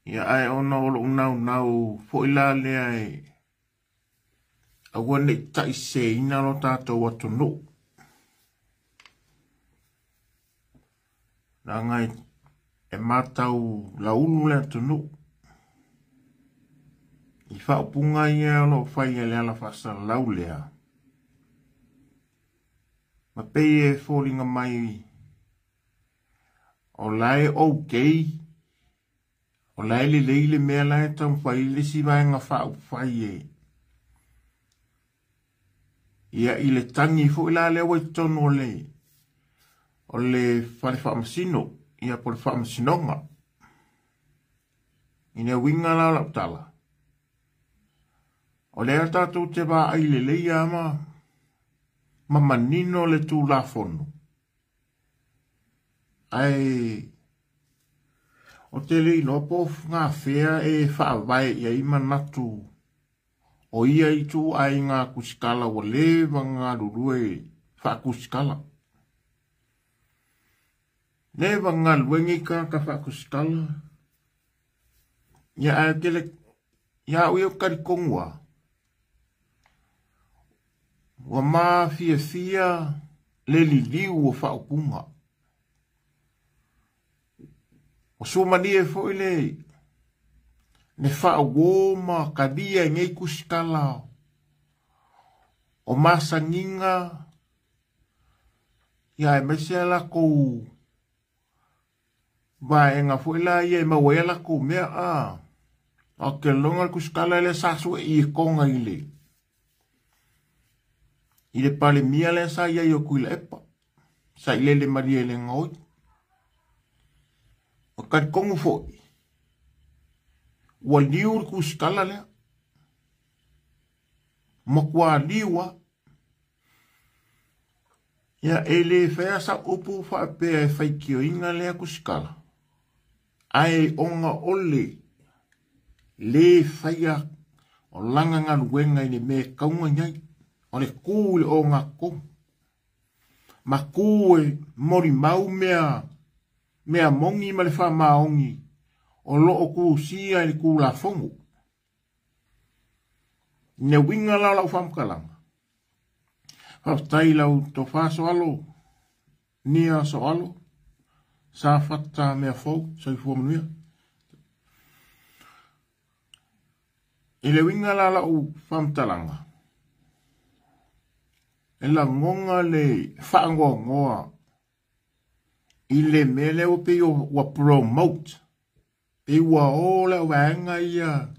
Ia ae ona o lou naunau foi la lea e aua ne i taʻiseseina lo tatou atunuu. Leaga e matau laulu le atunuu i faaupuga ia o lo o fai e le ala faasalalau lea. Ma pei e foliga mai o la e okay, o la e lelei le mea la e taumafai ai le isi vaega faaupufai e ia i le tagi foi la lea ua i totonu o le fale faamasino, ia po o le faamasinoga. I le uiga la o lau tala, o lea tatou te vaai lelei lava ma manino le Tulafono, ae o te le iloa po o gafea e faavae i ai manatu o ia ituaiga kusikala ua leva ona galulue faakusikala. Leva ona galulue nei tagata faakusikala. Ia ae tele ia au ia ou te talitonu lava, ua mafiafia le liliu o faaupuga. Ua suamalie foi le faauo ma talia e nei tusitala o masaniga ia aemaise a latou vaega foi la ia e maua ai a latou mea. Ou te lagona le tusitala lea sa sue i Toga i le Palemia lea sa i ai o Tuilaepa, sailele malie i le gaoi. O talitonu foi, ua liu le tusitala lea, matua liu lava. Ia, e le faia sau upu faapea e faitioina lea tusitala, ae ona o le le faia o lana galuega i le mea e tatau ona i ai, o le tu i le ogatotonu, ma tu e molimau mea moni ma le faamaoni o lo o tusia i le Tulafono. I le uiga la o lau faamatalaga, faafetai i lau tofa Soalo, Nia Soalo, Safata Meafou, soifua manuia. I le uiga la lau faamatalaga, e lagona le faanoanoa i le mea lea ua pei ua promote, pei ua o le vaega ia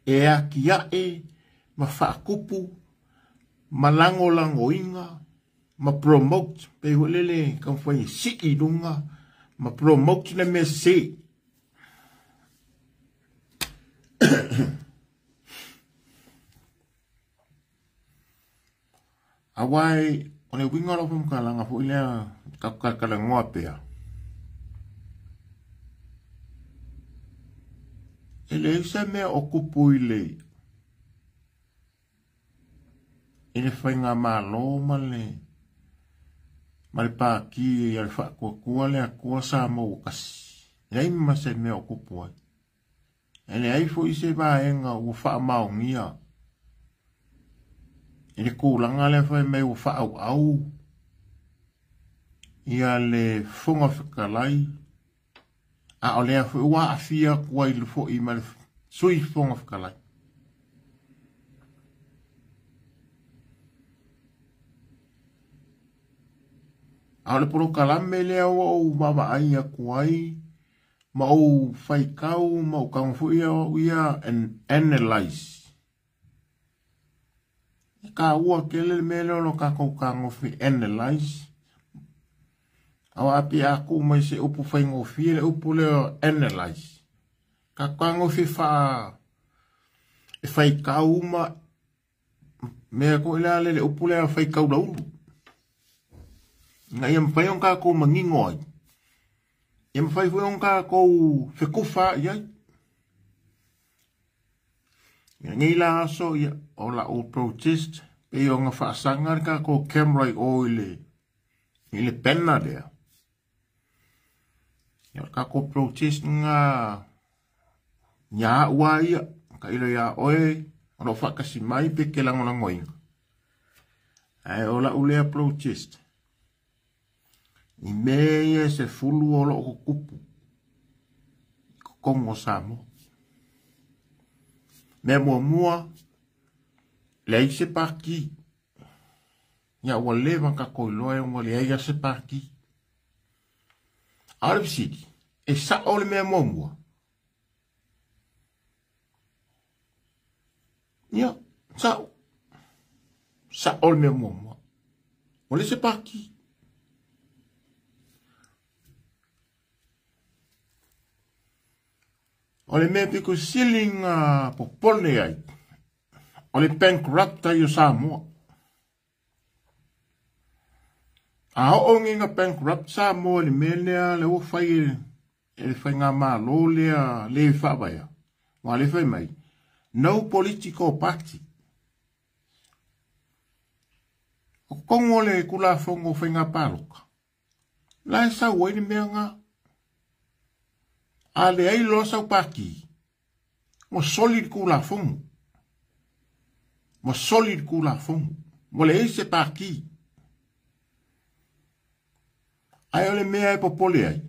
e atiae ma faatupu ma lagolagoina ma promote, pei foi lele taumafai e sii i luga ma promote le mea sese. Aua o le uiga o lau faamatalaga foi lea tatou talatalanoa pea, e leai se mea o tupu i le faigamalo ma le Pati a le Faatuatua le Atua Samoa ua Tasi. E leai ma se mea o tupu ai. E leai foi se vaega ua faamaonia i le tulaga lea fai mai ua faaauau ia le Fofoga Fetalai, a o lea foi ua aafia atu ai foi ma le Sui Fofoga Fetalai. A o le polokalame lea ua ou vaavaai atu ai ma ou faitau ma ou tago foi au ia analyze. E taua tele le mea lea o lo tatou fetagofi analyze. Aua a pe a tuu mai se upu faigofie le upu lea o analyze. Tatou fetagofi e faitau ma mea foi lea le upu lea faitau laulu. Ina ia mafai ona tatou manino ai. Ia mafai foi ona tatou fetufa i ai. Ia nei la aso ia o lau protest pei ona faasaga le tatou camera i o i le banner lea. Ia o le tatou protest nga Ia a'u a ia, tailo iā oe o loo faatasi mai pe e te lagolagoina. Ae o la'u lea protest i mea ia e 10 o loo tutupu i totonu o Samoa. Mea muamua, leai se pati. Ia ua leva ona tatou iloa e ua leai lava se pati. A o le fesili, e sa'o le mea muamua? Ia, sa'o. Sa'o le mea muamua. Ua leai se pati. O le mea pito sili na popole ai, o le bankrupt ai o Samoa. A oo nei ina bankrupt Samoa i le mea lea le ua fai e le faigamalo lea le faavaea. Ua le fai mai, no political party. O totonu o le Tulafono o Faiga Palota, la e sau ai le mea na. A leai loa sau pati, ua soli le Tulafono. Ua soli le Tulafono. Ua leai se pati. Ae o le mea e popole ai,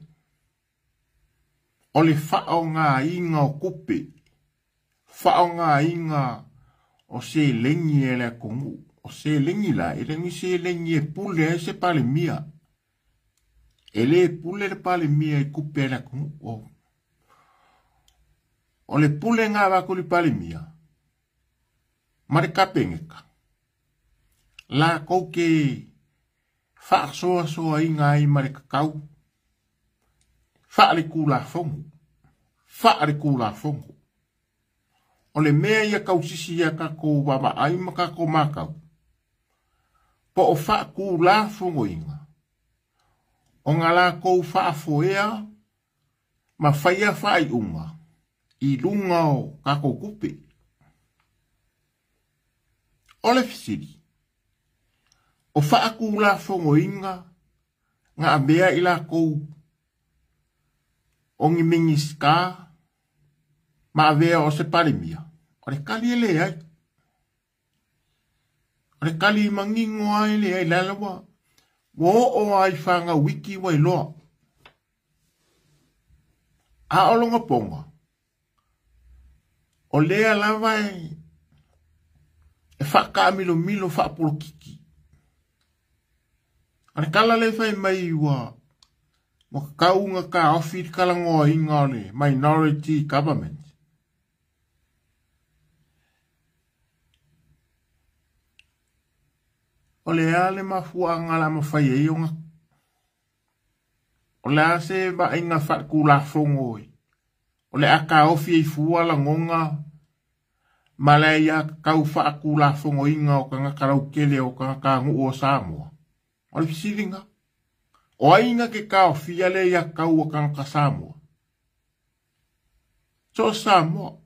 o le faaaogaina o tupe, faaaogaina o seleni e le atunuu. O seleni la, e le o ni seleni e pule ai se Palemia. E le pule le Palemia i tupe a le atunuu. O le pule na avatu i le Palemia ma le Kapeneta, latou te faasoasoaina ai ma le tatau, faaletulafono, faaletulafono. O le mea ia tausisi ia tatou vaavaai ma tatou matau, po o faatulafonoina, ona latou faafoea ma faia faaiuga i luga o tatou tupe. O le fesili, o faatulafonoina na avea i latou o ni Minisita ma avea o se Palemia, o le tali e leai. O le tali manino lava e leai, le ala ua oo lava i fanau iti ua iloa. A o lona poga, o lea lava e faataamilomilo faapolokiki. O le tala lea e fai mai ua tatau ona taofi le talanoaina o le minority government. O le a le mafuaaga o le a mafai ai ona, o le a se vaaiga faaletulafono o le a taofi ai fua lagona ma le aiatatau faatulafonoina o tagata lautele o tagatanuu o Samoa. O le fesiliga, o ai na te taofia le aiatatau o tagata Samoa? So Samoa.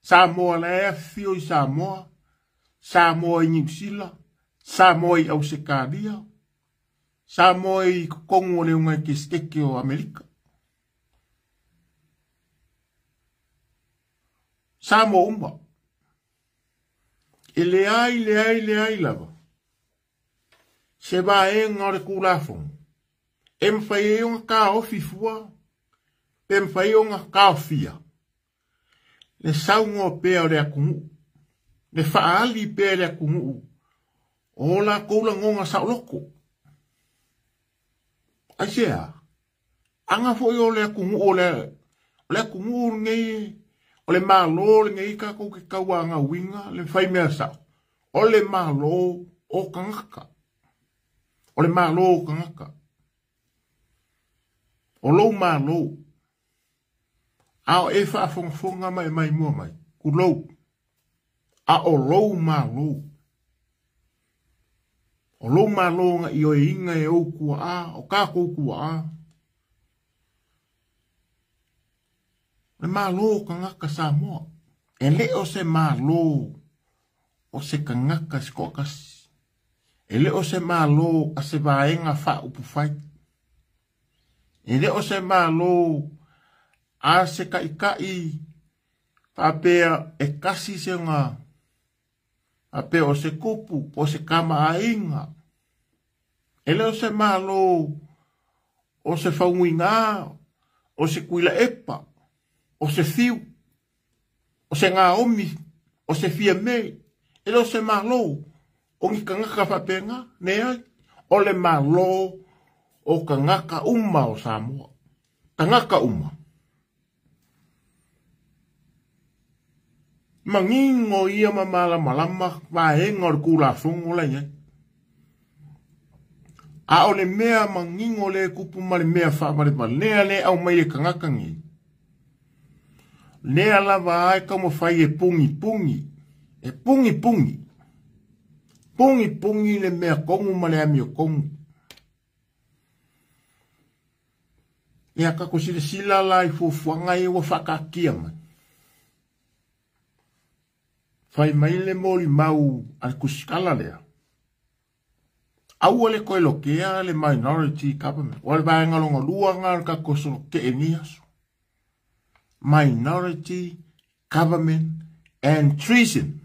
Samoa la e afifio i Samoa, Samoa i Niu Sila, Samoa i Ausetalia, Samoa i totonu o le United States o Amerika. Samoa uma. E leai, leai, leai lava. Se vaega o le Tulafono, e mafai ai ona taofi fua, pe mafai ona taofia le saunoa pea o le atunuu, le faaali pea e le atunuu o latou lagona saoloko. Aisea, aga foi o le atunuu o le atunuu lenei, o le Malo lenei tatou te tauagauina le fai mea sao. O le Malo o tagata. O le Malo o tagata. O lou Malo. A o e faafogafoga ma e maimoa mai, tulou. A o lou Malo. O lou Malo na ioeina e ou tuaa, o tatou tuaa. Le Malo o tagata Samoa. E le o se Malo o se tagata se toatasi. E le o se Malo a se vaega faaupufai. E le o se Malo a se taitai Faapea e kasi se ga, faapea o se kupu, po o se kamaaiga. E le o se Malo o se fauguiga, o se Tuilaepa, o se Fiu, o se Gaomi, o se Fiame. E le o se Malo o ni tagata faapena, leai. O le Malo o tagata uma o Samoa. Tagata uma. Manino ia ma malamalama vaega o le Tulafono la i ai. A o le mea manino le kupu ma le mea faavalevalea le au mai e tagata nei. Lea lava ai taumafai e pugipugī, e pugipugī, pugipugī le mea tonu ma le amiotonu. Ia tatou silasila la i fuafuaga ia ua faataatia mai. Fai mai le molimau a le tusitala lea. Aua le toe lokea le minority government. O le vaega lona lua lena o le tatou solokee nei aso. Minority government and treason.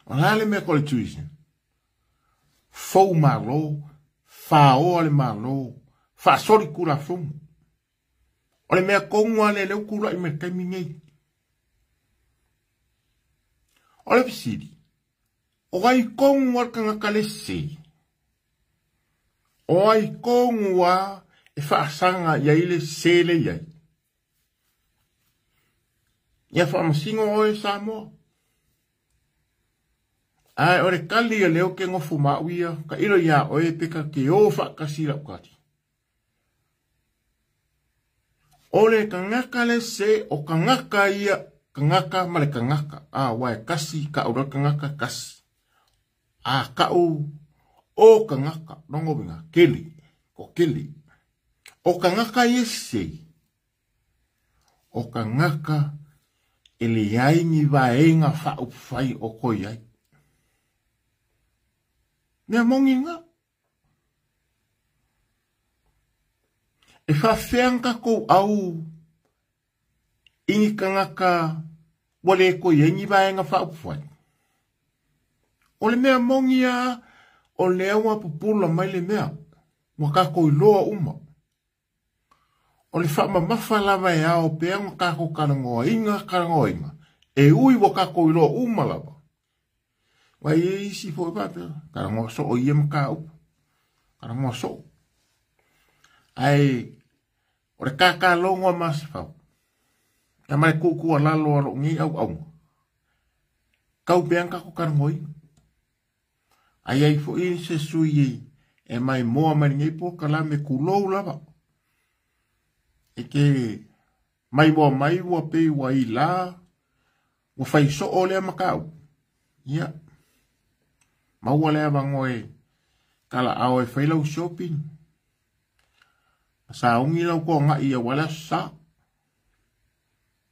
O le a le mea ko le treason? Fou Malo, faoa le Malo, faasoli Tulafono. O le mea tonu lava lea lea ua tulai mai i le taimi nei. O le fesili, o ai tonu lava le tagata le sese? O ai tonu lava e faasaga i ai le sese le i ai? Ia faamasino oe Samoa. Ae o le tali a lea ou te nofo ma au ia, tailo iā oe pe ta te o faatasi i lau tali. O le tagata le sese, o tagata ia, tagata ma le tagata, a aua e kasi, tau loa le tagata, kasi. A tau o tagata, lona uiga, kele, toatele. O tagata ia e sese, o tagata e leai ni vaega faaupufai o toe i ai. Mea moni lena. E faafefea ona tatou au i ni tagata ua le toe i ai ni vaega faaupufai? O le mea moni lava, o lea ua pupula mai le mea, ua tatou iloa uma. O le faamamafa lava e ao pea ona tatou talanoaina, talanoaina, e ui ua tatou iloa uma lava. Aua e i ai isi foi faapea, talanoa soo i ia mataupu, talanoa soo. Ae o le tatalogo a Masefau, ia ma le tuutuualalo a lou nei auauna, tau pea ona tatou talanoaina. A i ai foi se sui e maimoa mai lenei polokalame, tulou lava, e te maimoa mai ua pei ua ilā, ua fai soo lea mataupu, ia, maua le avanoa e talaao e fai lau shopping, ma sauni lau toagai aua le Aso Sa.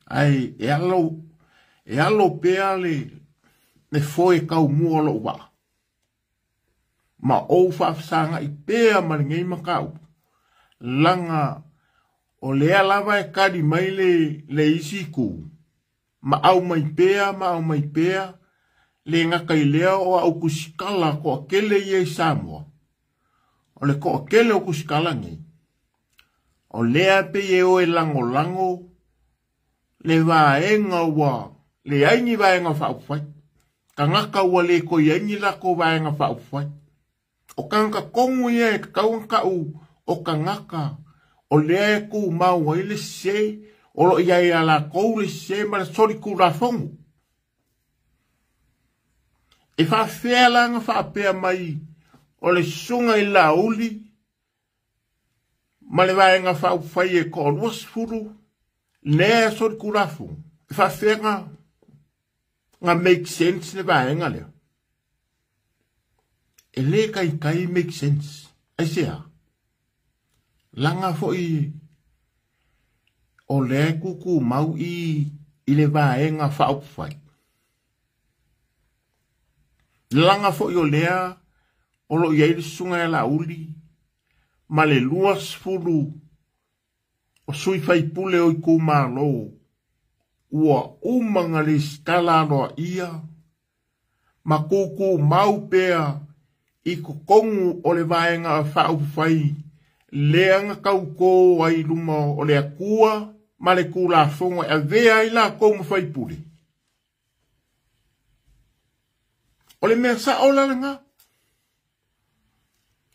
Ae e alo, e alo pea le foe taumua o lou vaa, ma ou faafesagai pea ma lenei mataupu, laga o lea lava e tali mai le isi itu, ma aumai pea ma aumai pea, le gata i lea o au tusitala toatele ia i Samoa. O le toatele o tusitala nei, o lea pei e o e lagolago le vaega ua leai ni vaega faaupufai. Tagata ua le toe i ai ni latou vaega faaupufai. O tagata tonu ia e tatau ona tau o tagata o lea e tumau ai le sese, o lo o i ai ia latou le sese ma le solitulafono. E faafefea la ona faapea mai o le susuga i le Laauli ma le vaega faaupufai e toa-20 lea e solitulafono? E faafefea na make sense le vaega lea? E le taitai make sense. Aisea? Laga foi o lea e tutumau i le vaega faaupufai. Laga foi o lea o lo o i ai le susuga ia Laauli ma le 20 o sui faipule o itumalo. ua uma ona lesitala aloaia ma tutumau pea i totonu o le Vaega Faaupufai lea na tautō ai i luma o le Atua ma le Tulafono e avea ai latou ma faipule. O le mea sao la lena.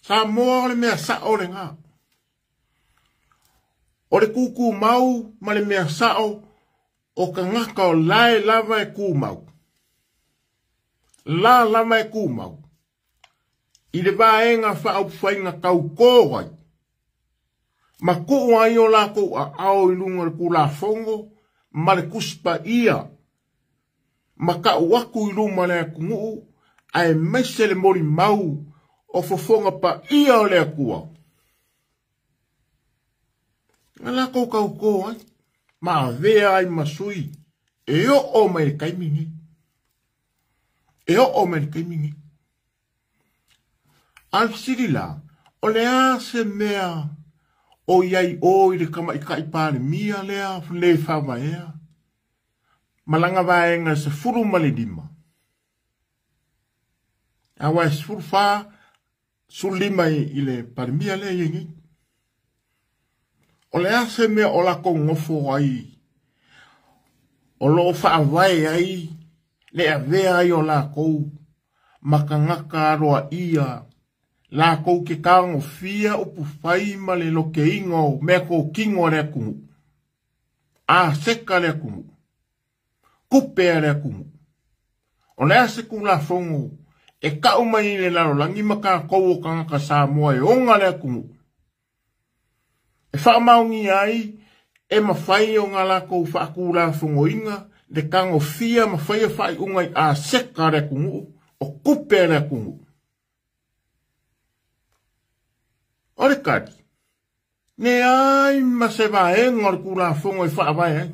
Samoa o le mea sao lena. O le tutumau ma le mea sao o tagata o lae lava e tumau. La lava e tumau. I le Vaega Faaupufai na tautō ai ma tuu ai o latou aao i luga o le Tulafono ma le Tusi Paia ma tau atu i luma o le atunuu aemaise le molimau o fofoga paia o le Atua. Na latou tautō ai ma avea ai ma sui e oo mai le taimi nei. E oo mai le taimi nei. A o le fesili la, o le a se mea o i ai o i le Tamaitai Palemia lea le faavaea ma lana vaega e 15? Aua e 14, 15 i le Palemia lea e i ai nei. O le a se mea o latou nofo ai o lo o faavae ai le avea ai o latou ma tagata aloaia latou te tagofia upufai ma le lokeina o meatotino a le atunuu, aseta a le atunuu, tupe a le atunuu. O le a se Tulafono e tau mai i le lalolagi ma tatou o tagata Samoa e ona le atunuu e faamaonia ai e mafai ona latou faatulafonoina le tagofia ma faia faaiuga i aseta a le atunuu o tupe a le atunuu. O le tali, leai ma se vaega o le Tulafono e faavae ai.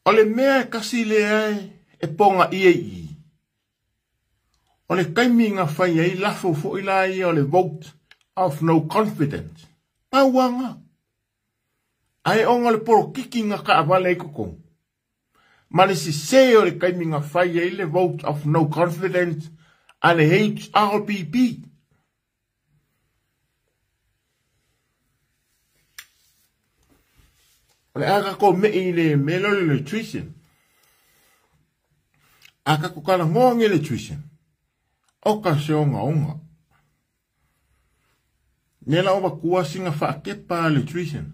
O le mea e kasi lea e pogaia i i, o le taimi na fai ai lafo foi la ia o le vote of no confidence. Pau lava. Ae ona o le polokiki na taavale ai totonu ma le sese o le taimi na fai ai le vote of no confidence a le HRPP. O le a tatou mei i le mea lea o le electrician. A tatou talanoa ni electrician, o ka se ogaoga. Lea la o avatua sina faakepa a electrician.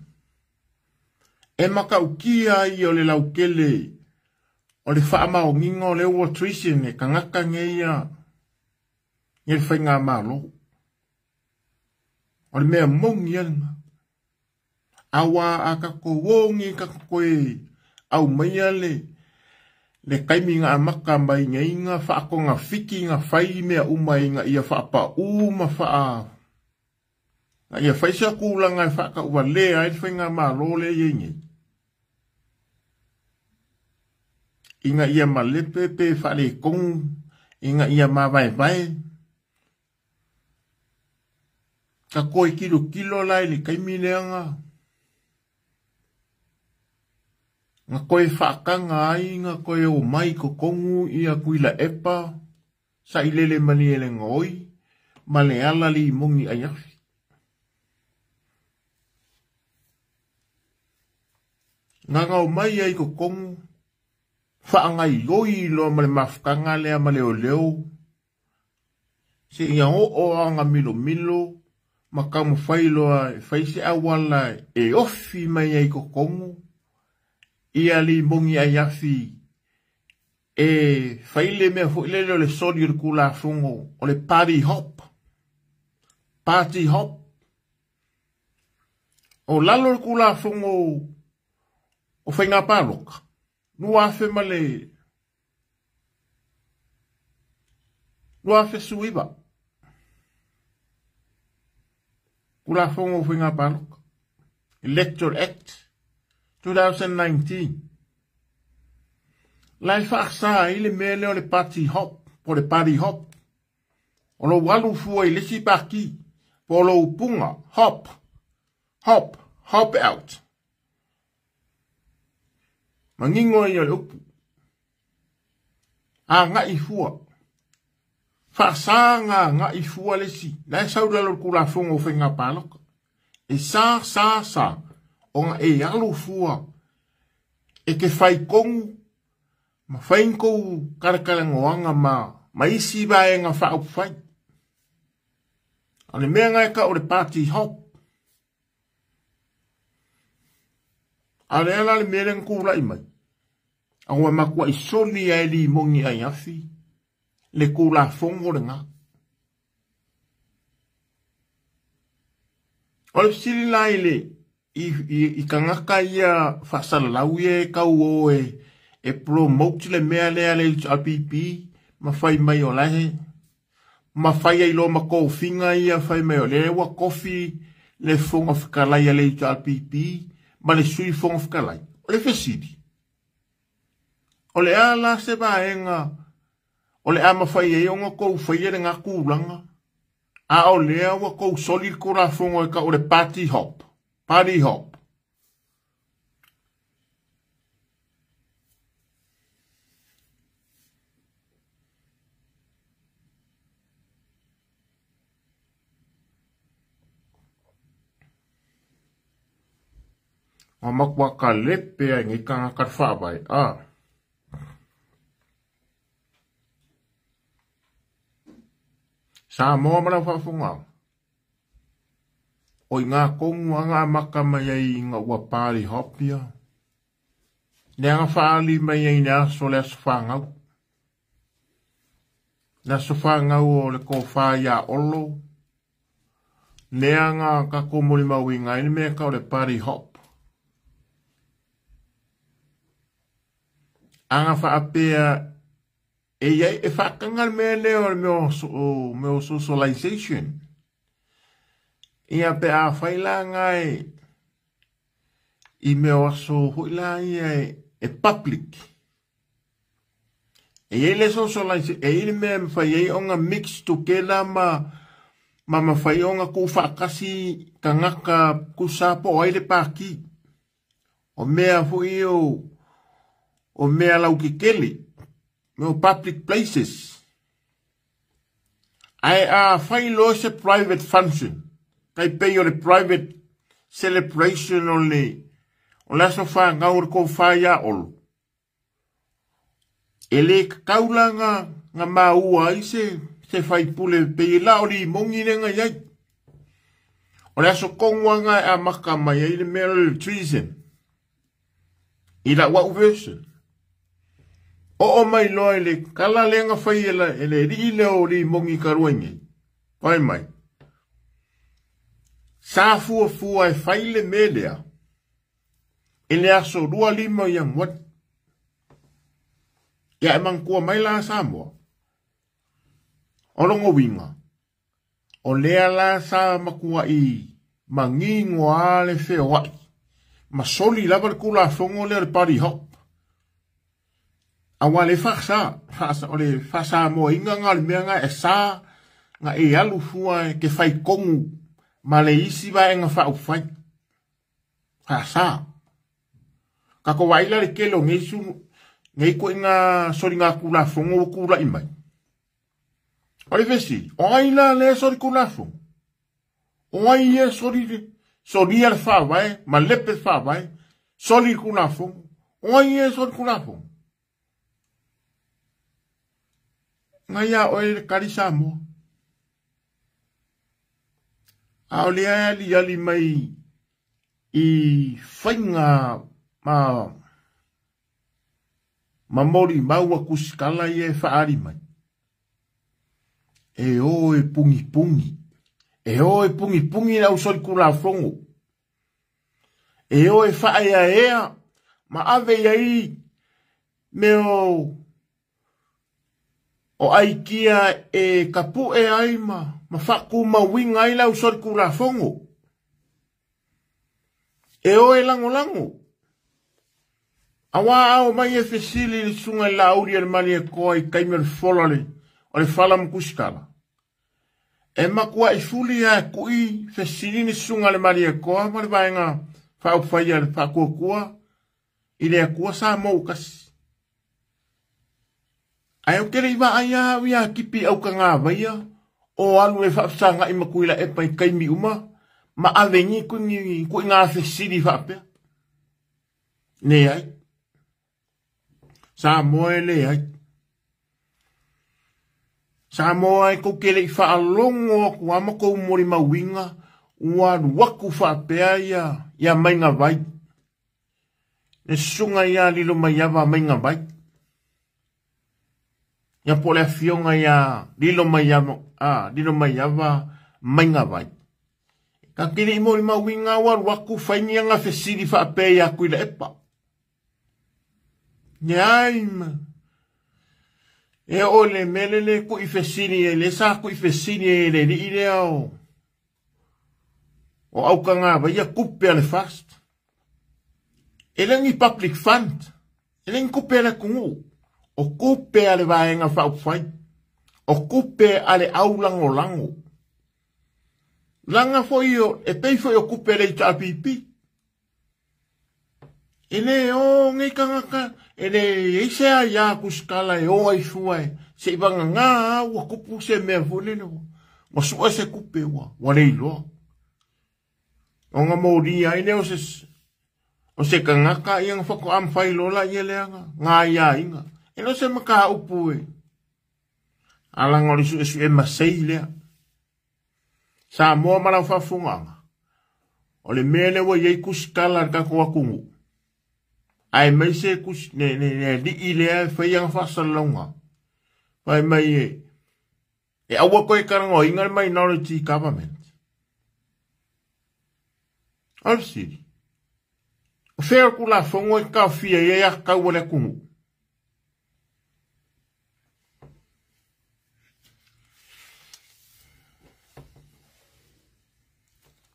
E matautia ai o le lautele o le faamaoniga o le ua treason e tagata nei ia le faigamalo. O le mea moni ia lena. Aua a tatou o nei tatou toe aumaia le le taimi na amata mai nei na faatogafiti na fai mea uma ina ia faapau ma faa na ia fai se tulaga e faatauvalea ai le faigamalo lea e i ai nei. Ina ia malepe pe faaletonu, ina ia mavaevae. Ka toe tilotilo la i le taimi lea na na toe faataga ai na toe omai i totonu ia Tuilaepa, Sailele Malielegaoi ma le ala limoni aiafi. Na na omai ai i totonu faagaoioi loa ma le mafutaga lea ma leoleo seia oo lava milomilo ma taumafai loa e fai se auala e ofi mai ai i totonu ia limoni aiafi e fai le mea foi lele o le soli o le Tulafono o le party hop. Party hop. O lalo o le Tulafono o Faiga Palota, 2000 ma le 2019, Tulafono o Faiga Palota, Electoral Act 2019, la e faasa ai le mea lea o le party hop, po o le party hop. O lou alu fua i le isi pati, po o lou puga, hop, hop, hop out. Manino ia o le upu. Agai fua. Faasaga agai fua le isi. La e sau i lalo o le Tulafono o Faiga Palota. E sa, sa, sa, ona e alu fua e te fai tonu ma fai ni tou talatalanoaga ma isi vaega faaupufai. O le mea lena e tau o le party hop. A o le a la le mea lea na tulai mai? A ua matuai soli lava e limoni aiafi le Tulafono lena. O le fesili la i le i tagata ia faasalalau ia e tau o e promote le mea lea a le HRPP ma fai mai o la e ma fai ai loa ma tofiga ia fai mai o lea ua tofi le Fofoga Fetalai a le HRPP ma le Sui Fofoga Fetalai. O le fesili, o le a la se vaega o le a mafai ai ona tou faia lena tulaga, a o lea ua tou soli le Tulafono e tau o le party hop, party hop. Ua matua kalepe ai nei tagata le faavae, a. Samoa ma lau faafofogaaga. O i ngā tonu a ngā maka mai ai ina ua party hop ia. Leaga faaali mai ai i le aso le aso fanau. Le aso fanau o le tofa ia Olo, lea na tatou molimauina ai le mea e tau o le party hop. A na faapea e iai, e faataga le mea lea o le mea o, mea o socialization. Ia pe a fai la nga e i mea o aso foi la ia e public. E i ai le socialization, e i ai le mea e mafai ai ona mix together ma mafai ona tuufaatasi tagata tusa po o ai le pati. O mea foi o mea lautetele, mea o public places. Ae a fai loa se private function, tai pei o le private celebration o le o le aso fanau o le tofa ia Olo, e le tatau la na maua ai se faipule pei e la o limoni lea na i ai. O le aso tonu lava lena e amata mai ai le mea o le treason i lau au version. Oo mai loa i le tala lea na fai e le alii lea o limoni talu ai nei, fai mai, sa fuafua e fai le mea lea i le aso 25 o Ianuari. Ia e manatua mai la Samoa, o lona uiga, o lea la sa matuai manino lava le feoai ma soli lava le Tulafono lea o le Party Hop. Aua le faasa, o le faasamoaina lena o le mea lena e sa na e alu fua e te fai tonu ma le isi vaega faaupufai. Faasa. Tatou vaai la le tele o nei su, nei ituaiga soligatulafono ua tulai mai. O le fesili, o ai la lea solitulafono? O ai ia soli le, solia le faavae, ma lepe le faavae, soli le Tulafono? O ai ia solitulafono? Na ia oe le kali Samoa. A o lea e aliali mai i faiga ma molimau a Kusikala ia e faaali mai. E o e pungipungi. E o e pungipungi le au solitulafono. E o e faaeaea ma ave i ai mea o aikia e kapue ai ma faatumauina ai le au solitulafono. E o e lagolago. Aua a o mai e fesili i le susuga i le Laauli a le Malietoa i taimi o le fola o le fala ma Tusitala. E matuai fuli lava e tui fesili le susuga a le Malietoa ma le vaega faaupufai a le Faatuatua I le Atua Samoa ua tasi. Ae ou te le i vaai lava au iā Kipi Aukagavaia o alu e faafesagai ma Tuilaepa i taimi uma ma ave ni tuiga fesili faapea. Leai. Samoa e leai. Samoa e tou te le i faalogo atu lava ma tou molimauina ua alu atu faapea ia ia Maigavai, le susuga ia Lilomaiava Maigavai, ia po o le afioga ia Lilomaiava, a, Lilomaiava Maigavai. Ta te le i molimauina ua alu atu fai ni aga fesili faapea ia Tuilaepa. Leai ma e oo i le mea lea le tui fesili ai, lea sa tui fesili ai e le alii lea o o Aukagavaia tupe a le FAST. E le o ni public fund, e le o ni tupe a le atunuu, o tupe a le Vaega Faaupufai, o tupe a le aulagolago. Leaga foi e pei foi o tupe a le HRPP. E le o nei tagata, e le i ai se aia tusitala e o ai fua e se i vagana a ua tupu se mea foi lele ua sue se tupe ua ua le iloa. Ona molia ai lea o se o se tagata ia na faatoa mafai loa laia lea na aiaiga. E le o se mataupu e alaga o le suesue masei lea. Samoa ma lau faafofogaaga, o le mea lea ua i ai tusitala a le tatou atunuu, aemaise le, le, le alii lea e fai ana faasalalauga, fai mai e, e aua toe talanoaina le minority government. O le fesili, o fea o le Tulafono e taofia ai aiatatau a le atunuu?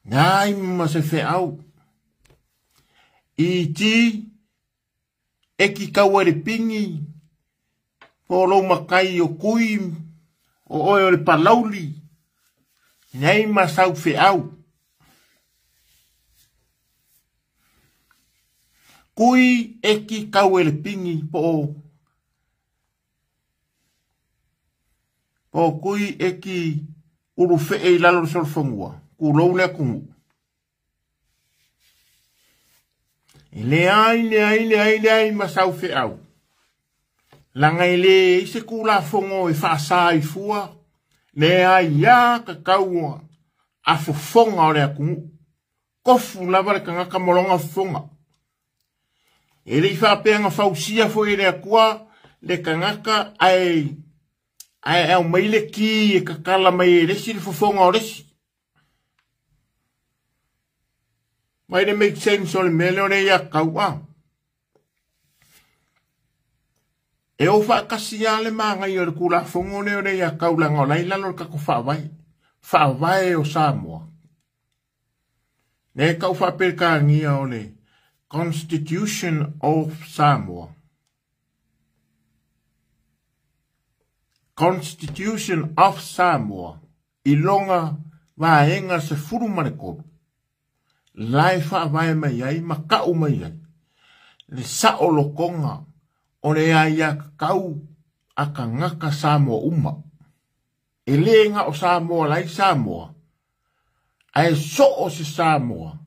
Leai ma se feau. I ti, e ki kaua i le pigi, po o lou matai o kui, o oe o le palauli, leai ma sau feau. Kui e ki kaua i le pigi, po o O kui e ki ulufee i lalo o le solofanua, tulou le atunuu. E leai, leai, leai, leai ma sau feau. Laga e leai se Tulafono e faasa ai fua le aia tatau a fofoga o le atunuu. Tofu lava le tagata mo lona fofoga. E le i faapea na fausia foi e le Atua le tagata ae ae aumai le ki e tatala mai e le isi le fofoga o le isi. Mai le make sense o le mea lea o le aiatatau a. E o faatasi lava le manaia o le Tulafono lea o le aiatatau leaga o la e i lalo o le tatou Faavae, Faavae o Samoa. Lea e tau faa-Peretania o le Constitution of Samoa. Constitution of Samoa i lona vaega 13, la e faavae mai ai ma tau mai ai le saolotoga o le aiatatau a tagata Samoa uma. E le na o Samoa la i Samoa, ae soo se Samoa,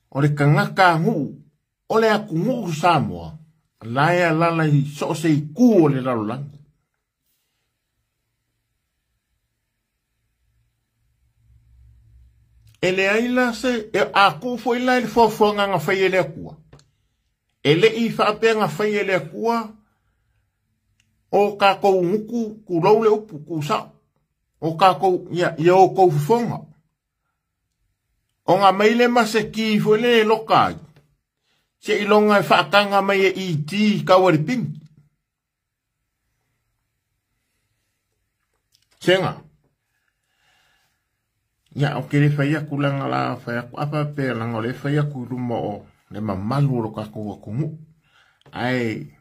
o le tagata anu'u, o le atunuu Samoa, la e alala i soo se itu o le lalolagi. E leai la se, e, a tuu foi la i le foafoaga na fai e le Atua. E le i faapea na fai e le Atua o tatou gutu, tulou le upu, tuu sao. O tatou, ia, ia outou fofoga. Ona mai le ma se ki foi le e loka ai. Seiloga e faataga mai e ET i kau a le pini. Sega. Ia, o ke le fai atu langa la fai atu apa pe langa o le fai atu i luma o le mamalu o lo tatou atunuu. Ae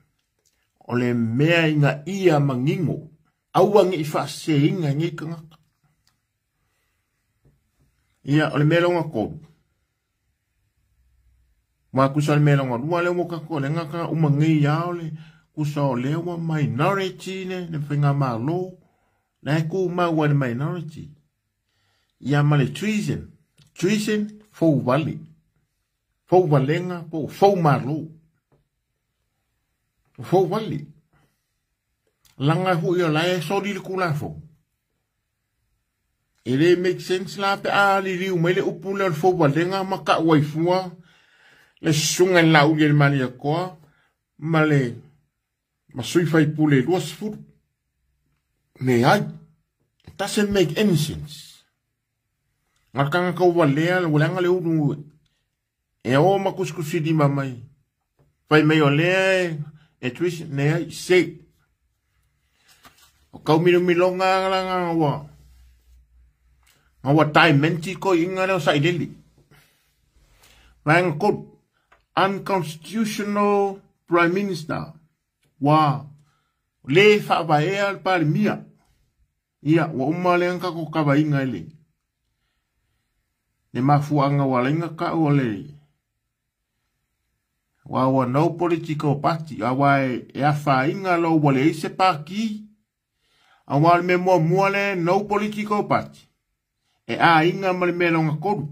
o le mea ina ia manino, aua ne i faaseseina e nei tagata. Ia, o le mea lona tolu, Ma kusa le mea longa lua lea ua kako le ngaka uma ngei ao le kusa o lea ua minority le le whainga malo. Na e ku mau le minority. Ia ma le treason. Treason fou vale. Fou valenga po fou malo. Fou vale. Langa hui o la e soli le kula fou. E le make sense la pe a li riu mai le upu le o le fou valenga ma ka waifua. Le sunga la uli le mani koa ma le ma sui fai pule lua sefulu. Me ai. It doesn't make any sense. Ngā kanga kau walea, le walanga le ulu e o ma kuskusi di mamai. Fai mai o lea e twist ne ai se. O kau milo milonga la ngā wa. Ngā wa tai menti ko inga leo sa ileli. Vaenga kolu. Unconstitutional Prime Minister. Wa le whaavaea le palemia. Ia, wa uma le angka ko kawainga ele. Ne mafuanga wa lenga ka o le. Wa wa no political party. A wa e a whainga lo wa le ise paki. A wa le me mua mua le no political party. E a inga ma le me longa koru.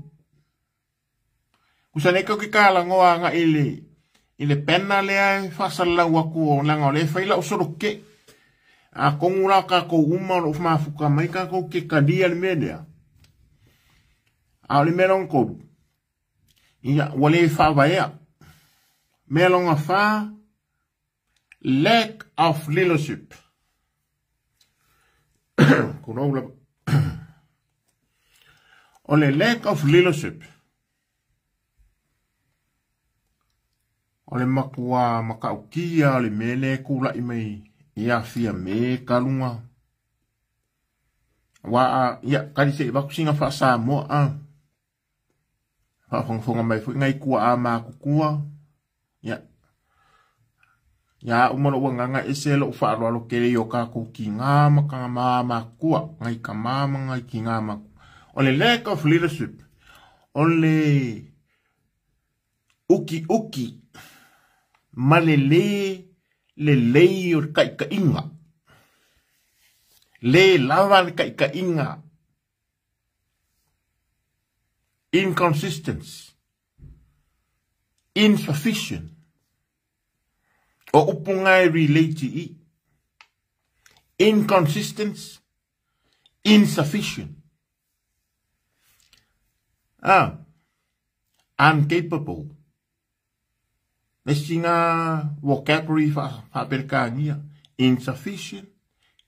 Kusa ne kau ki kāla ngoa nga i le pena lea e whasalau aku o langa o le whaila o soro ke. A kongu la ka ko uma o mafuka mai ka ko ke kadia le mea lea. A o le mea longa koru. Ia, wa le whaavaea. Mea longa wha, lack of leadership. Kuno la. O le lack of leadership. O le makua makaukia o le mele kula i mai ia fia me kalunga. Wa a ia kari se vaku singa fa sa mo a. Fa fonga mai fu ngai kua a ma kukua. Ia. Ia uma lo nganga ese lo fa lo lo kele yo ka ku ki ngā maka ma ma kua ngai ka ma ngai ki ngā ma. O le lack of leadership. O le uki uki ma le le le lei o le kaikainga. Le lava le kaikainga. Inconsistent. Insufficient. O upunga e relate i. Inconsistent. Insufficient. Ah. Incapable. Lesinga vocabulary fa insufficient,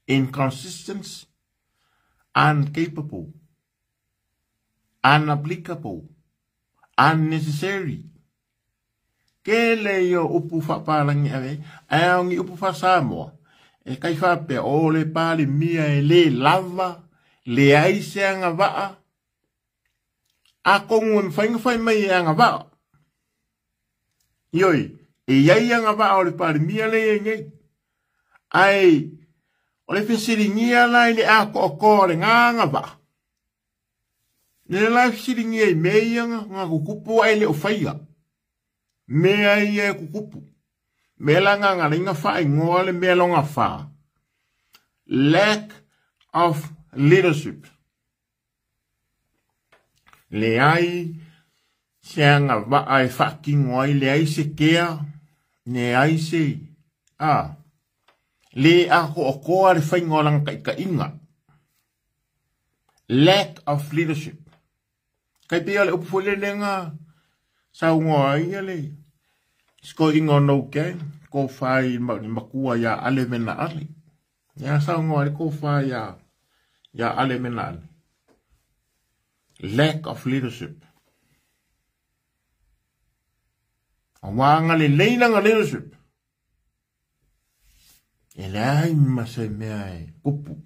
inconsistent, incapable, unapplicable, unnecessary. Ke le yo upu fa palangi ave, ai ngi upu fa Samoa. E kai fa pe o le pali mia e le lava, le ai se anga vaa. A kongu e whainga whai mai e anga vaa. Ioi, e iai anga vaa o le pali mia le e ngei. Ai, o le fesiringia la i le a ko o le ngā vaa. Le la fesiringia i mea anga ngā kukupu ai le o whaia. Mea ia e kukupu. Mea la ngā ngā ringa wha i ngoa le mea longa wha. Lack of leadership. Le ai se anga vaa e whakingo ai, le ai se kea, le ai se, a, le a ko o koa le whaingoa langa kaika inga. Lack of leadership. Kai pia le upu le lenga, sa ungoa ai le, sko ingo no ke, ko whai makua ya ale mena ale. Ya sa ungoa le ko whai ya ale mena ale. Lack of leadership. A wanga le leilanga leadership. E le ai ma se mea e kupu.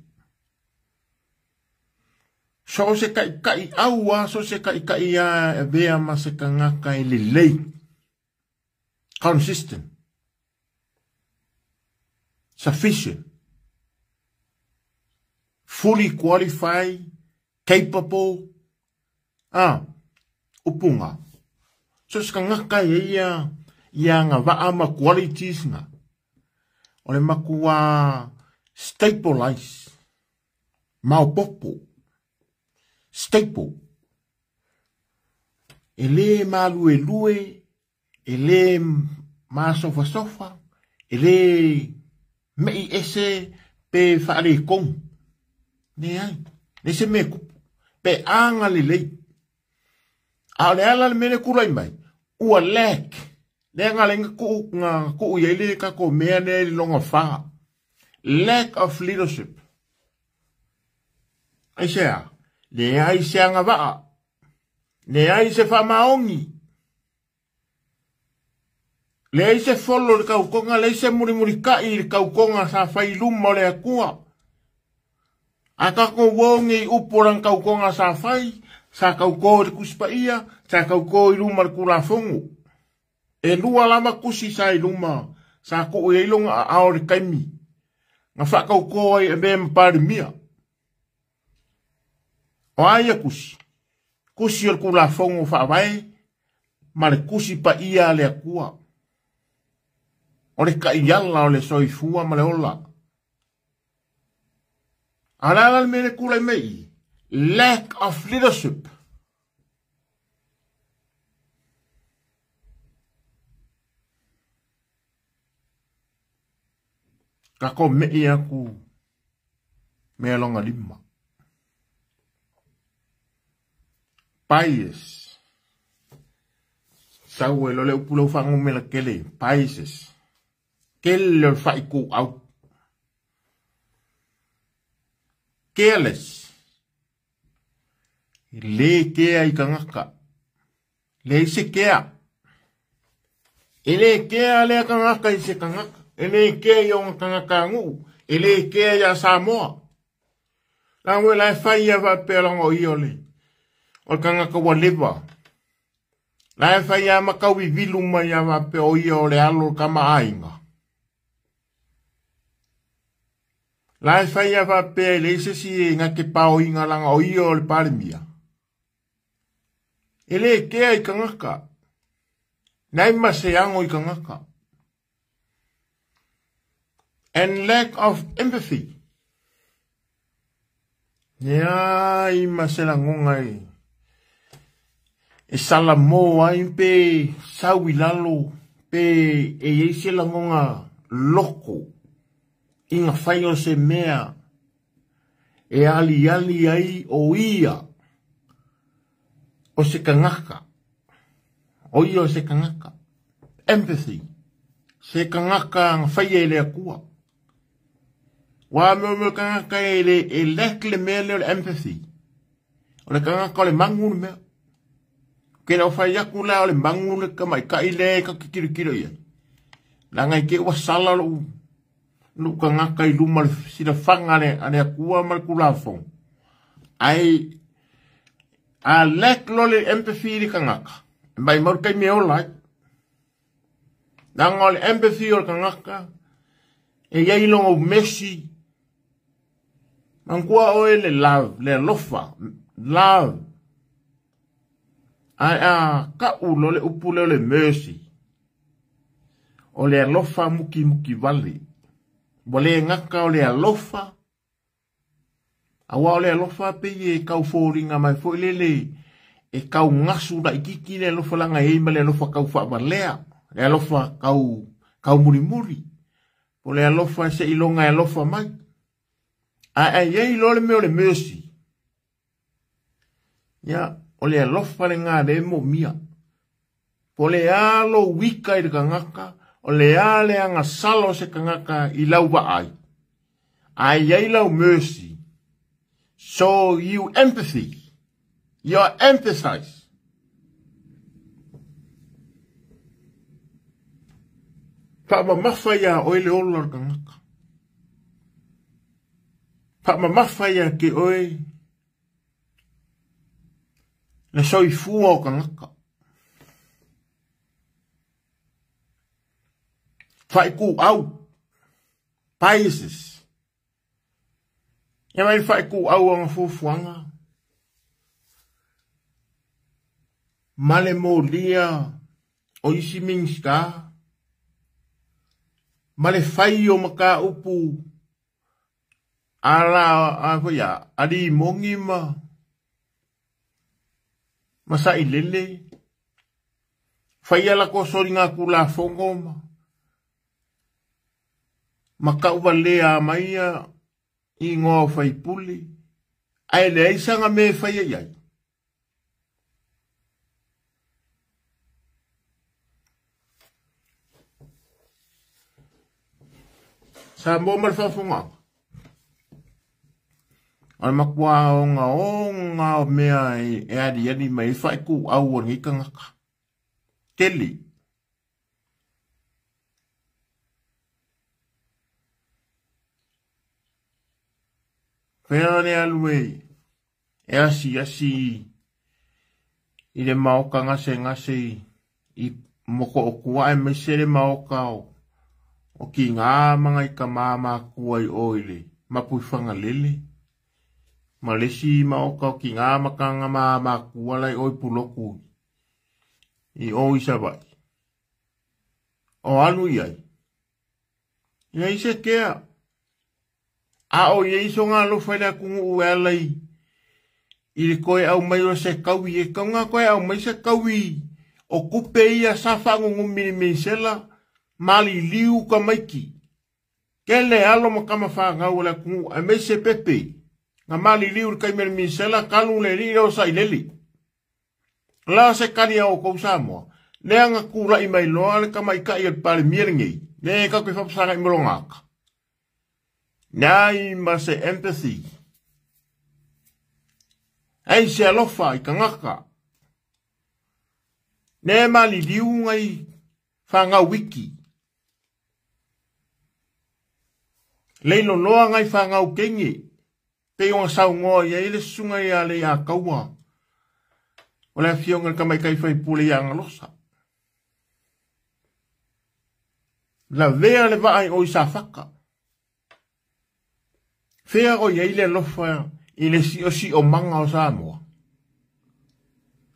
So se kai kai aua, so se kai kai a e vea ma se kangaka e le lei. Consistent. Sufficient. Fully qualified. Capable. Ah, upunga. So se tagata e ia ia agavaa ma qualities na. O le matua stabilize, maopoopo, stable. E lē maluelue, e lē masofasofa, e lē me'i ese pe faaletonu. Leai, leai se mea e tupu pe aga lelei. A o le ala le mea lea e tulai mai, ua lack, lea na ala ai na tuu i ai le tatou mea lea i le lona fa. Lack of leadership. Aisea? Leai se agavaa, leai se faamaoni, leai se folo i le tautoga, leai se mulimulitai i le tautoga sa fai i luma o le Atua. A tatou o nei upu o lana tautoga sa fai, sa tauto i le Tusi Paia, sa tauto i luma o le Tulafono. E lua lava tusi sa i luma, sa tuu i ai lona aao i le taimi na faatauto ai e avea ma Palemia. O a ia tusi? Tusi o le Tulafono Faavae ma le Tusi Paia a le Atua. O le taiala o le soifua ma le ola. A o le a la le mea lea e tulai mai i i? Lack of leadership. Tatou me'i aku mea lona lima. Bias. Sau e lo le upu leu faanumera tele, biases. Tele o le faituau. Careless. E lē kea i tagata. Leai se kea. E lē kea lea tagata i se tagata. E lē kea i ona tagatanuu. E lē kea iā Samoa. La ua la e fai ia faapea leaga o ia o le o le tagata ua leva. La e fai lava ma tau vivilu mai lava faapea o ia o le alo o le tama aiga. La e fai lava faapea e leai se isi e na te paoina leaga o ia o le Palemia. E lē kea i tagata. Leai ma se ago i tagata. And lack of empathy. Leai ma se lagona e salamo ai pe sau i lalo pe e i ai se lagona loko i na fai o se mea e aliali ai o ia o se kanaka. O ia o se kanaka. Empathy. Se kanaka na faia e le Atua. Ua mea o kanaka e le e lack le mea lea o le empathy. O le kanaka o le magu le mea. Ke lau fai aku la o le magu le tamaitai lea e ka te tilotilo i ai. Leaga i te ua sala lou lou kanaka i luma o le silafaga a le Atua ma le Tulafono. Ae a lack loa le empathy i le tagata, e maumau le taimi e ola ai. Leaga o le empathy o le tagata, e i ai lona mercy. Manatua oe le love, le alofa, love. Ae a kau loa le upu lea o le mercy, o le alofa mukimuki vale. Ua le gata o le alofa, Aua o le alofa pei e tau foliga mai foi lele e tau gasu laitiiti le alofa laga e i ai ma le alofa tau faavalea, le alofa tau tau mulimuli, po o le alofa seiloga e alofa mai. Ae a i ai loa le mea o le mercy, ia, o le alofa lena lea e moomia. Po o le a lou ika i le tagata, o le a le agasala o se tagata i lau vaai, ae i ai lau mercy, so you empathy, you are empathize. Faamamafa iā oe le ola o le tagata. Faamamafa iā te oe le soifua o tagata. Faikuau, biases. E mai faikuau o fuafuaga ma le molia o isi Minisita ma le fai o mataupu ala a foi a alii moni ma sailele faia latou soligatulafono ma tauvalea mai ia igoa o faipule ae leai saga mea e faia i ai. Samoa ma le faafofogaaga. O le matua ogaoga o mea e aliali mai ai faaitu-au o lenei tagata. Tele. Fea le alu e asiasi i le maota gasegase i Motootua aemaise le maota o tiga ma nai tama matua i o i le Mapuifagalele ma le isi maota o tiga ma taga matua la i o i Pulotu i o i Savaii. O alu i ai. Leai se kea. A o i ai soga alofa i le atunuu e ala i le toe aumai o se taui, e tatau ona toe aumai se taui o tupe ia sa faanunumi i le misela maliliu tamaiti. Tele alo ma tama fanau o le atunuu aemaise pepe na maliliu i le taimi o le misela talu le alii lea o Sailele. O le a se tali a outou Samoa? Lea na tulai mai loa le tamaitai o le Palemia lenei, lea e tatou te faapasaga'i ma lona ata. Leai ma se empathy. Ai se alofa i tagata. Lea e maliliu nai fanau iki. Leiloloa nai fanau teine. Pei ona saunoa i ai le susuga ia Leiataua o le afioga i le tamaitai faipule ia Galosa. Lavea le vaa i o i Safata. Fea o i ai le alofa i le siosiomaga o Samoa.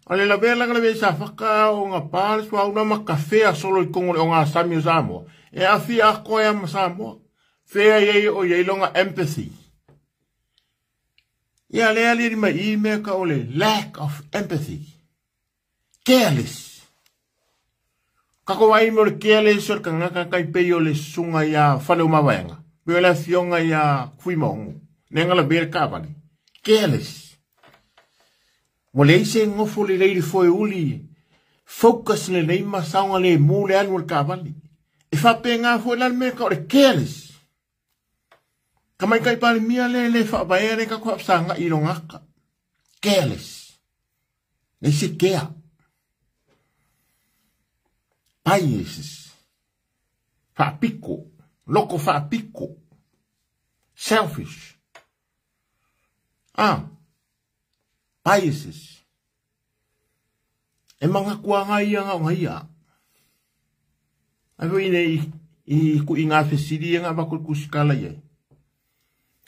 O le lavea la lavea i Safata o ngā pā le suauna ma kafea solo i kongo le o ngā sami o Samoa. E awhia akoa ea ma Samoa. Fea i ai o i ai longa empathy. Ia lea li mai i mea ka o le lack of empathy. Careless. Ka ko ai mo le careless o le kangaka kai pei o le susuga ia Fale o Mavaega. Pei o le afioga ia Fuimaogo. Ne ngala bere kavale. Careless. Ua leai se gofo lelei i le foe uli. Focus lelei ma saoga le mu le alu o le kavale. E faapena foi la le mea ka o le careless. Ka maikai Palemia le le faavaea le kako haapasaga'i i lona aka. Careless. Leai se kea. Biases. Faapiko. Loko faapiko. Selfish. Ah. Biases. E mangakuaga ia nga o ia. Ai foi nei i ku i ngā fesili e ngā wako kusikala ia.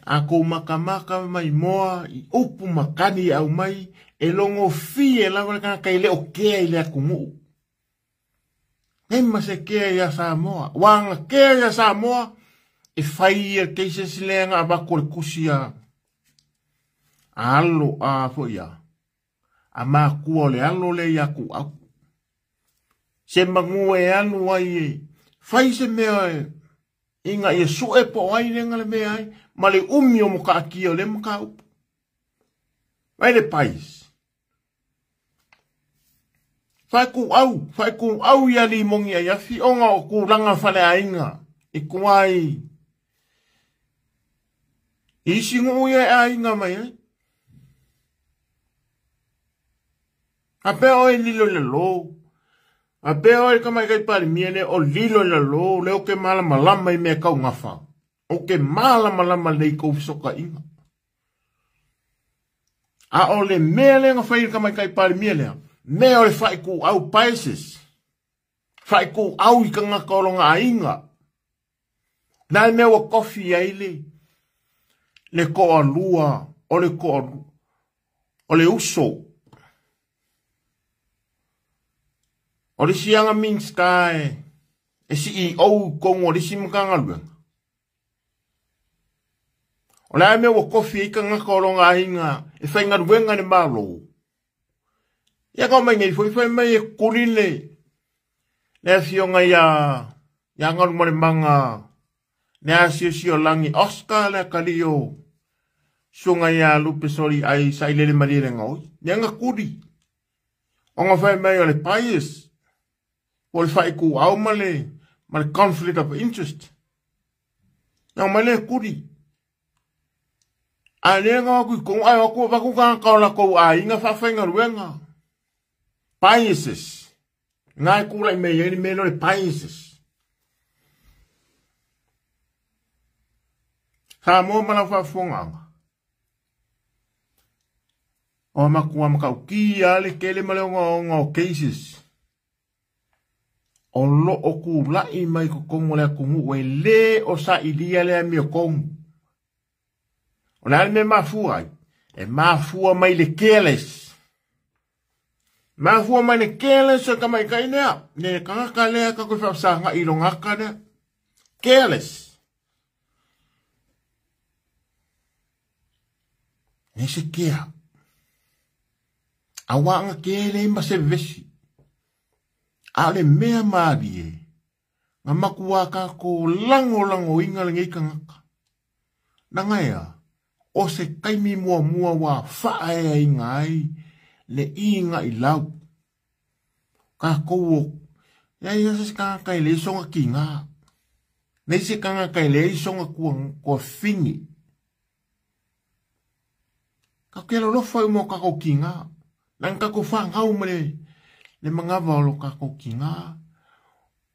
A kou makamaka mai moa i upu makani au mai e longo fie lava le kanaka i le o kea i le atunuu. Ema se kea ia Samoa. Wanga kea ia Samoa e fai ia cases le nga wako le kusi a alo a foi a. A makua o le alo le ia ku au. Se mangu e alu ai e fai se mea e inga ia sue po ai le ngale mea ai ma le umi o moka akia o le moka upu. Vai le pais. Whai ku au ia li mongi ai afi onga o ku langa whale ainga. I kuai. I singu ia e ainga mai ai. A pea oe lilo le lo. A pea oe ka mai kai pari mia le o lilo le lo. Le o ke malama lama i mea kau ngawha. O ke malama lama lei kou soka inga. A o le mea le nga whai ka mai kai pari mia lea. Mea o le whai ku au paeses. Whai ku au i ka ngaka o longa ainga. Nai mea wa kofi ai le. Le koa lua. O le koa lua. O le uso. O le isi aga Minista e CEO i totonu o le isi Matagaluega. O le a mea ua tofi ai tagata o lona aiga e faigaluega i le Malo. Ia ka mai nei foi fai mai e kuli le afioga ia Galumalemana le Asiasiolagi Oscar le atalii o susuga ia Lupe Soli ai sailele malie le gaoi. Lea na kuli. Ona fai mai o le bias, o le faituau ma le conflict of interest. Na mai le kuli. A lea na aku i kongo, ai aku vaku ka o lakou aiga faafaigaluega. Biases. Ngai kula i mea i mea le biases. Samoa ma lau faafofogaaga. O makua makautia le tele ma le ogaoga o cases. O loo kula'i mai totonu o le atunuu e lē o sa'ilia le amiotonu. O le a le mea mafua ai? E mafua mai le careless. Mafua mai le careless o tamaita'i lea. Le tagata lea tatou faafesaga'i i lona ata lea. Careless. E se kea. Auā kele ma se vesi. A o le mea malie, na makuā kākou lagolagoina lenei tagata. Naga ea, o se taimi muamua ua faaeaina ai le iga'ilau. Kākou o, ia ia se tagata e leai sona kigā. Leai se tagata e leai sona tuafine. Tatou te alolofa i uma o kākou kigā. Leaga tatou fanau ma le manava o lo tatou kigā.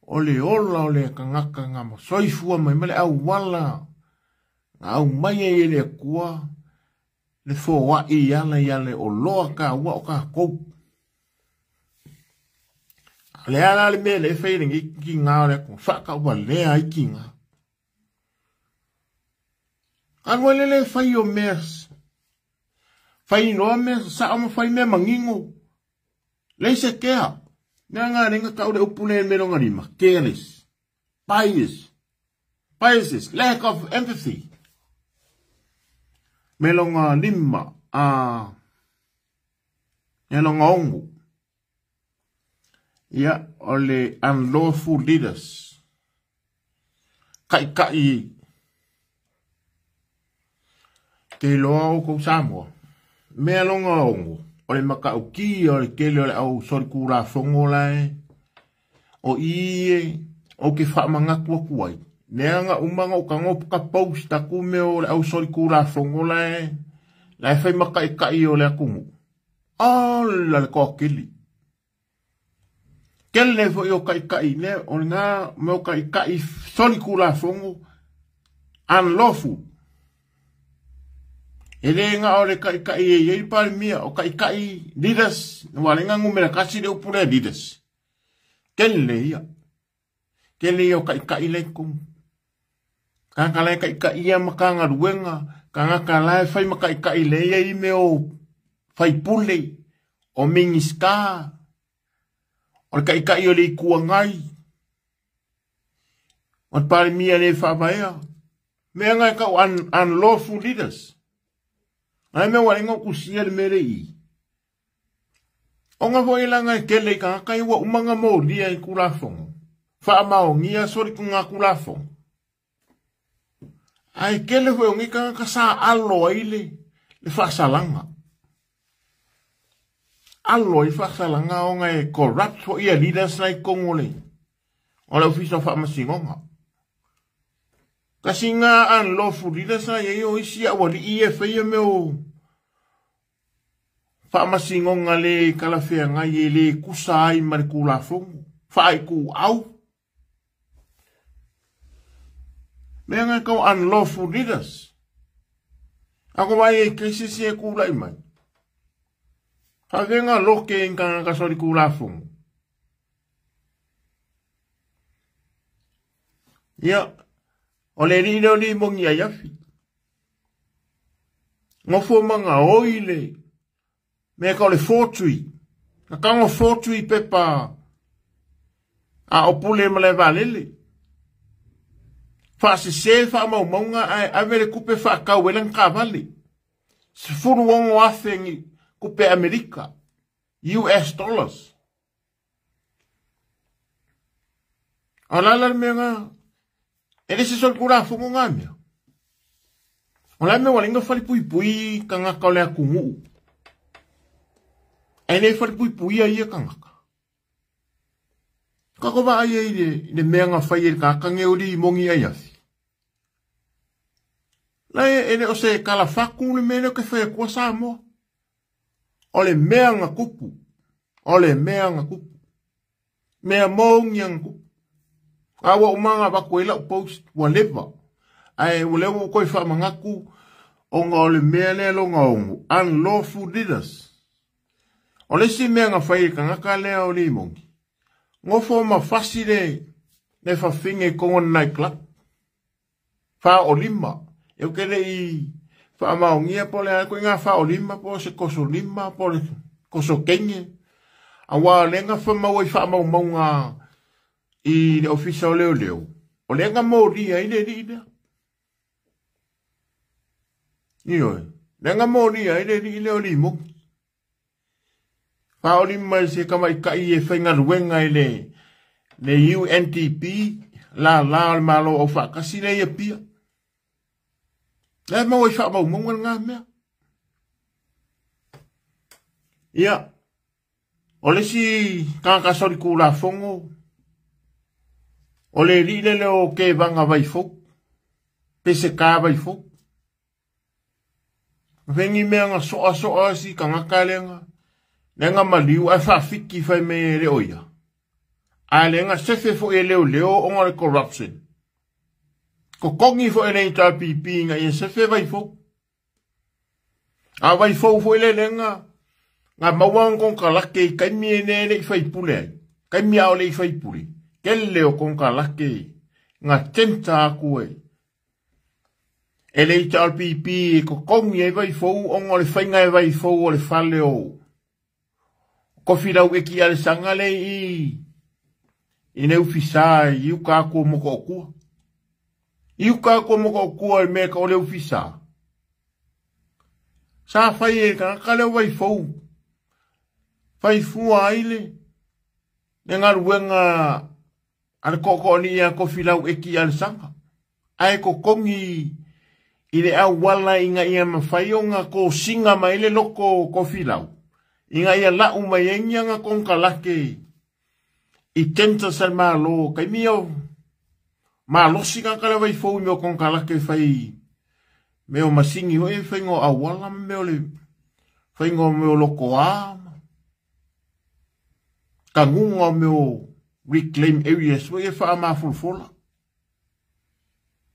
O le ola o le tagata na soifua mai ma le auala na aumai ai e le Atua le foa'i i ala i ale o loa tāua o tatou. Le ala le mea le fai lenei kigā o le Atua, faatauvalea ai kigā. Alu ai le le fai o mea, fai noa mea sasao ma fai mea manino. Leai se kea. Mea ngā lenga tau le upu le me longa lima. Careless. Bias. Biases. Lack of empathy. Me longa lima. Me longa ongu. Ia, o le unlawful leaders. Kai kai. Te loa o kou Samoa. Mea longa ongu. O le makauki o le kele o le au solitulafono lae. O ie o ke whaamangatu aku ai. Nea nga umanga o kango puka post aku me o le au solitulafono lae. Lae whai makaikai o le akumu. Ala le koa keli. Kele fo i o kaikai ne o ngā me o kaikai solitulafono unlawful. E le ngā o le kaikai e iei palemia o kaikai leaders. Wa le ngā ngumera kasi le upu le leaders. Kele ia. Kele ia o kaikai le kumu. Kanga lai kaikai ia makanga ruenga. Kanga ka lai whai makaikai le ia i me o whaipule. O mingiska. O le kaikai o le ikua ngai. O le palemia le whaavaea. Mea ngai kau unlawful leaders. Ai mea wa lenga kusia le mere i. O ngā foi langa e kele i ka kai ua umanga mōlia i kulafongo. Whaamaongia sori ku ngā kulafongo. Ai kele foi o ngi ka sa alo ai le whaasalanga. Alo i whaasalanga o ngā e corrupt fo ia leaders na i kongo le. O le ofisa whaamasingonga. Kasi ngā unlawful leaders na ia o isi a wali i e whaia me o whaamasingonga le kalawhea ngai e le kusa ai ma le kulafongo. Whaai ku au. Mea ngai kau unlawful leaders. Ako vai e keisisi e kula i mai. Havenga loke i ngā kasori kulafongo. Ia, o le rire o li mongi ai afi. Ngofo manga oi le. Mea ka o le fōtui. Ka kango fōtui pepa. A o pule ma le vaalele. Faasese faamaumauga ae ave le tupe faatau ai lana taavale. 16,000 ni tupe Amerika, US dollars. O le a la le mea na, e le se solitulafono na mea. O le a mea ua leai ona falepuipui tagata o le atunuu. Ae le falepuipuia ia tagata. Kako vaai ai i le mea na fai e le tagata nei o limoni ai afi. La e le o se kalafatu le mea lea ou te fai atua Samoa. O le mea na tupu. O le mea na tupu. Mea moni na tupu. A ua uma ona avatu ai lau post ua leva. Ae ua lea ua ou toe faamanatu ona o le mea lea lona ono. Unlawful leaders. O le isi mea na fai e le tagata lea o limoni. Nofo ma fasi le fafine i totonu o le night club. 45. E ou te le i faamaonia po o le a ituaiga 45 po o se toso lima po o le toso teine. Aua o lea na maua i faamaumauga i le ofisa o leoleo, o lea na molia ai le alii lea. Ioe, lea na molia ai le alii lea o limoni. 45 i se tamaitai e faigaluega i le UNDP, lala o le Malo Aufaatasi lea i Apia. Lea e maua i faamaumauga lena mea. Ia, o le isi tagata solitulafono, o le alii lele o Kevaga Vaifou, Peseta Vaifou. Fai ni mea na soa soa si tagata lea lea na maliu ae faafiki fai mai e le o ia. Ae le na sefe foi e leoleo ona o le corruption. Totogi foi e le HRPP ina ia sefe Vaifou. A Vaifou foi le lea na maua ana konekarate i taimi e le i faipule ai. Taimi a o le i faipule. Tele o konekarate na tender atu e e le HRPP e totogi ai Vaifou ona o le faiga e Vaifou o le fale o Kofilau e Alesana le i le ufisa i uka atu o Motootua. I uka atu o Motootua i mea ka o le ufisa. Sa fai e tagata lea o Vaifou. Fai fua ai le galuega a le tootooalii ia Kofilau Eki Alesana. Ae totogi i le auala ina ia mafai ona kosiga mai le loko o Kofilau. Ina ia lau mai ai ni ana konekarate i tenders a le Malo. Taimi o malosi tagata lea o Vaifou i mea o konekarate fai mea o masini foi faiga o auala ma mea o le faiga o mea o lotoa. Taguga o mea o reclaim areas foi e faamafolafola.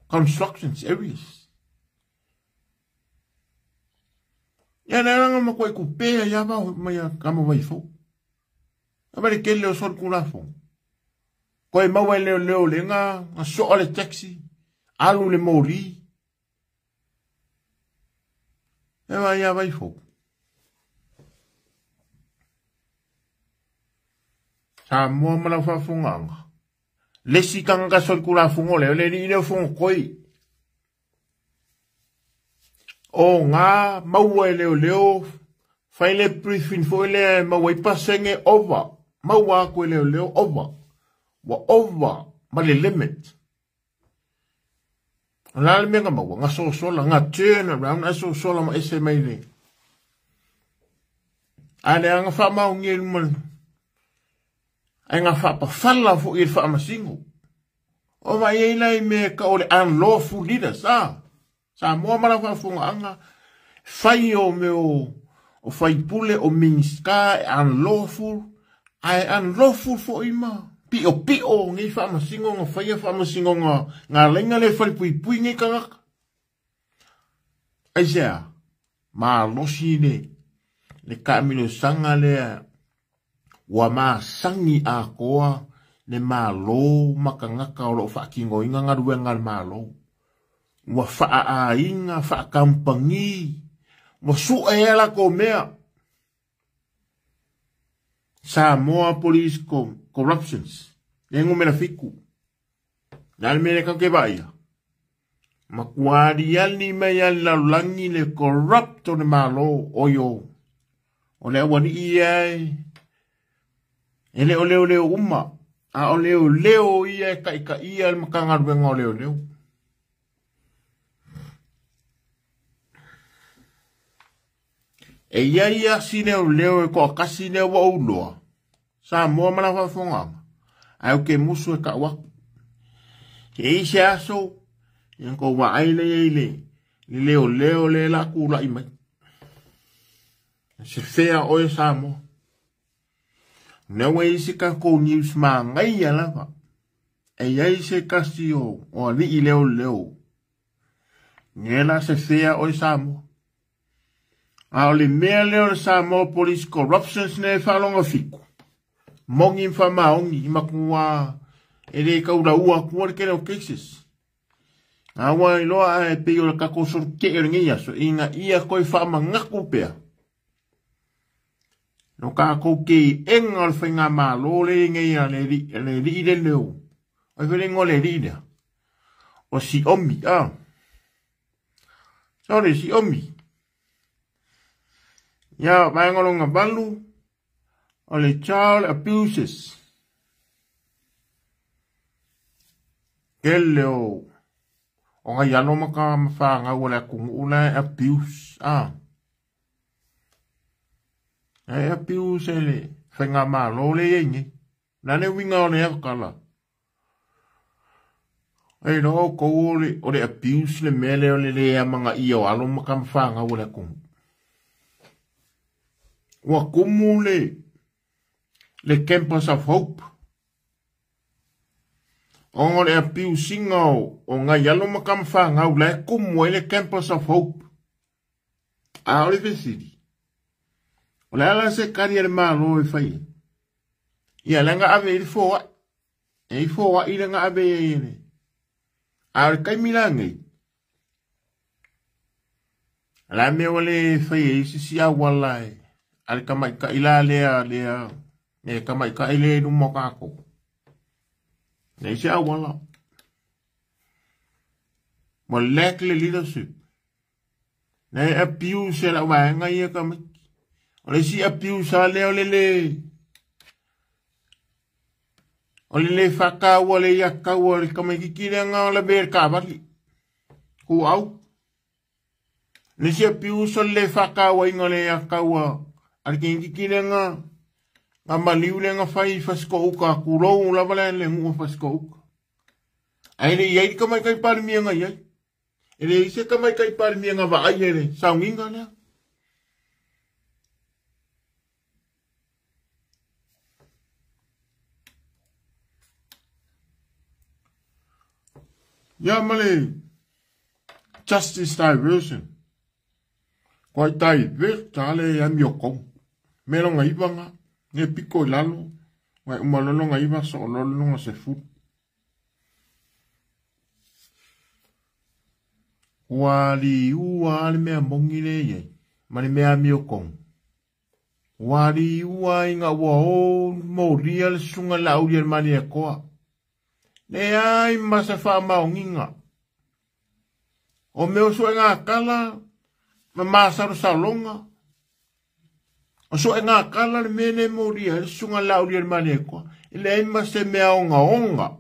Constructions areas. Ia le agaga matuai kupe ai lava mai a kama Vaifou. A le tele o solitulafono. Koe maua e leoleo le nga soa le taxi, alu le moli. E vai a Vaifou. Samoa ma lau faafofogaaga. Le isi tagata solitulafono lea, o le alii lea o Fogokoi. O ngā maua e leoleo, fai le briefing foi lea e maua ai pasene over. Maua atu e leoleo over. Ua over ma le limit. O le a le mea na maua, na sosola, na turn around, ae sosola ma ese mai le. Ae le aga faamaonia i luma, ae na faapafala foi e le faamasino. O vai ai la i mea ka o le unlawful leaders, ah. Samoa ma lau faafofogaaga, fai o mea o faipule o Minisita e unlawful, ae unlawful foi ma piopio nei faamasino na faia faamasinoga na alaina le falepuipui nei tagata. Aisea, malosi le taamilosaga lea ua masagi atoa le Malo ma tagata o loo faatinoina galuega a le Malo. Ua faaaiga, faakampani, ua sue ai a latou mea. Samoa Police Corruptions. Le numera 7. Le a le mea lea tatou te vaaia? Matua aliali mai lava i le lalolagi le corrupt o le Malo oio. O le aualii ia e le o leoleo uma, a o leoleo ia e taitaia le Matagaluega o Leoleo. E i ai lava si leoleo e toatasi lea ua ou iloa, Samoa ma lau faafofogaaga, ae ou te musu e tau atu. Se i ai se aso, ia ona tou vaai lea i le leoleo lea o le a tulai mai. Se fea oe Samoa. O lea ua i ai se tatou news manaia lava. E i ai se tasi o alii leoleo. Lea la se fea oe Samoa. A o le mea lea o le Samoa Police Corruptions lea e faalogo fiku, moni ma faamaoni, i matua e le taulaua atua le tele o cases. A ua iloa ae pei o le tatou solotetee o lenei aso, ina ia toe faamanatu pea. No tatou teena o le faigamalo lea e i nei a le alii lea leo. Ai foi le igoa o le alii lea? O Siomi, a. Sorry, Siomi. Ia, vaega lona 8, o le child abuses. Tele o nai alo ma tama fanau a le atunuu la e abuse, a. E abuse e le faigamalo lea e i ai nei. O le a le uiga o lea tala? E iloa outou o le abuse le mea lea o le le amanaia o alo ma tama fanau a le atunuu. Ua tumu le Campus of Hope ona o le abuse ina o nai alo ma tama fanau la e tumu ai le Campus of Hope. A o le fesili, o le a la se tali a le Malo e fai ai? Ia, leaga ave i le foai. E i foai le ave ai e le. A o le taimi la nei, la mea ua le fai ai se si auala e a le tamaitai la lea, lea, le tamaitai lea i luma o tatou. Leai se auala. Ua lack le leadership. Nei abuse e lau vaega ia tamaiti. O le isi abuse lava lea o le le o le le faataua le iataua o le tamaititi lea na o lavea i le taavale. Tuau. Le isi abuse o le le faatauaina o le iataua a le tamaititi lea na na maliu lea na fai i Fasitoo-uta, tulou lava le nuu o Fasitoo-uta. Ae le i ai le tamaitai Palemia na i ai. E leai se tamaitai Palemia na vaai i le sauniga lea. Ia ma le justice diversion. Koa i divert a le amiotonu. Me lona iva nga, ne piko i lalo, ngai uma loa lona iva soo loa lona 10. Ua liua le mea moni lea e i ai, ma le mea amiotonu. Ua liua ina ua o molia le susuga i le Laaulialemalietoa. Leai ma se faamaoniga. O mea o suegatala ma masalosaloga. O suegatala le mea lea e molia ai le susuga i le Laaulialemalietoa. E leai ma se mea ogaoga.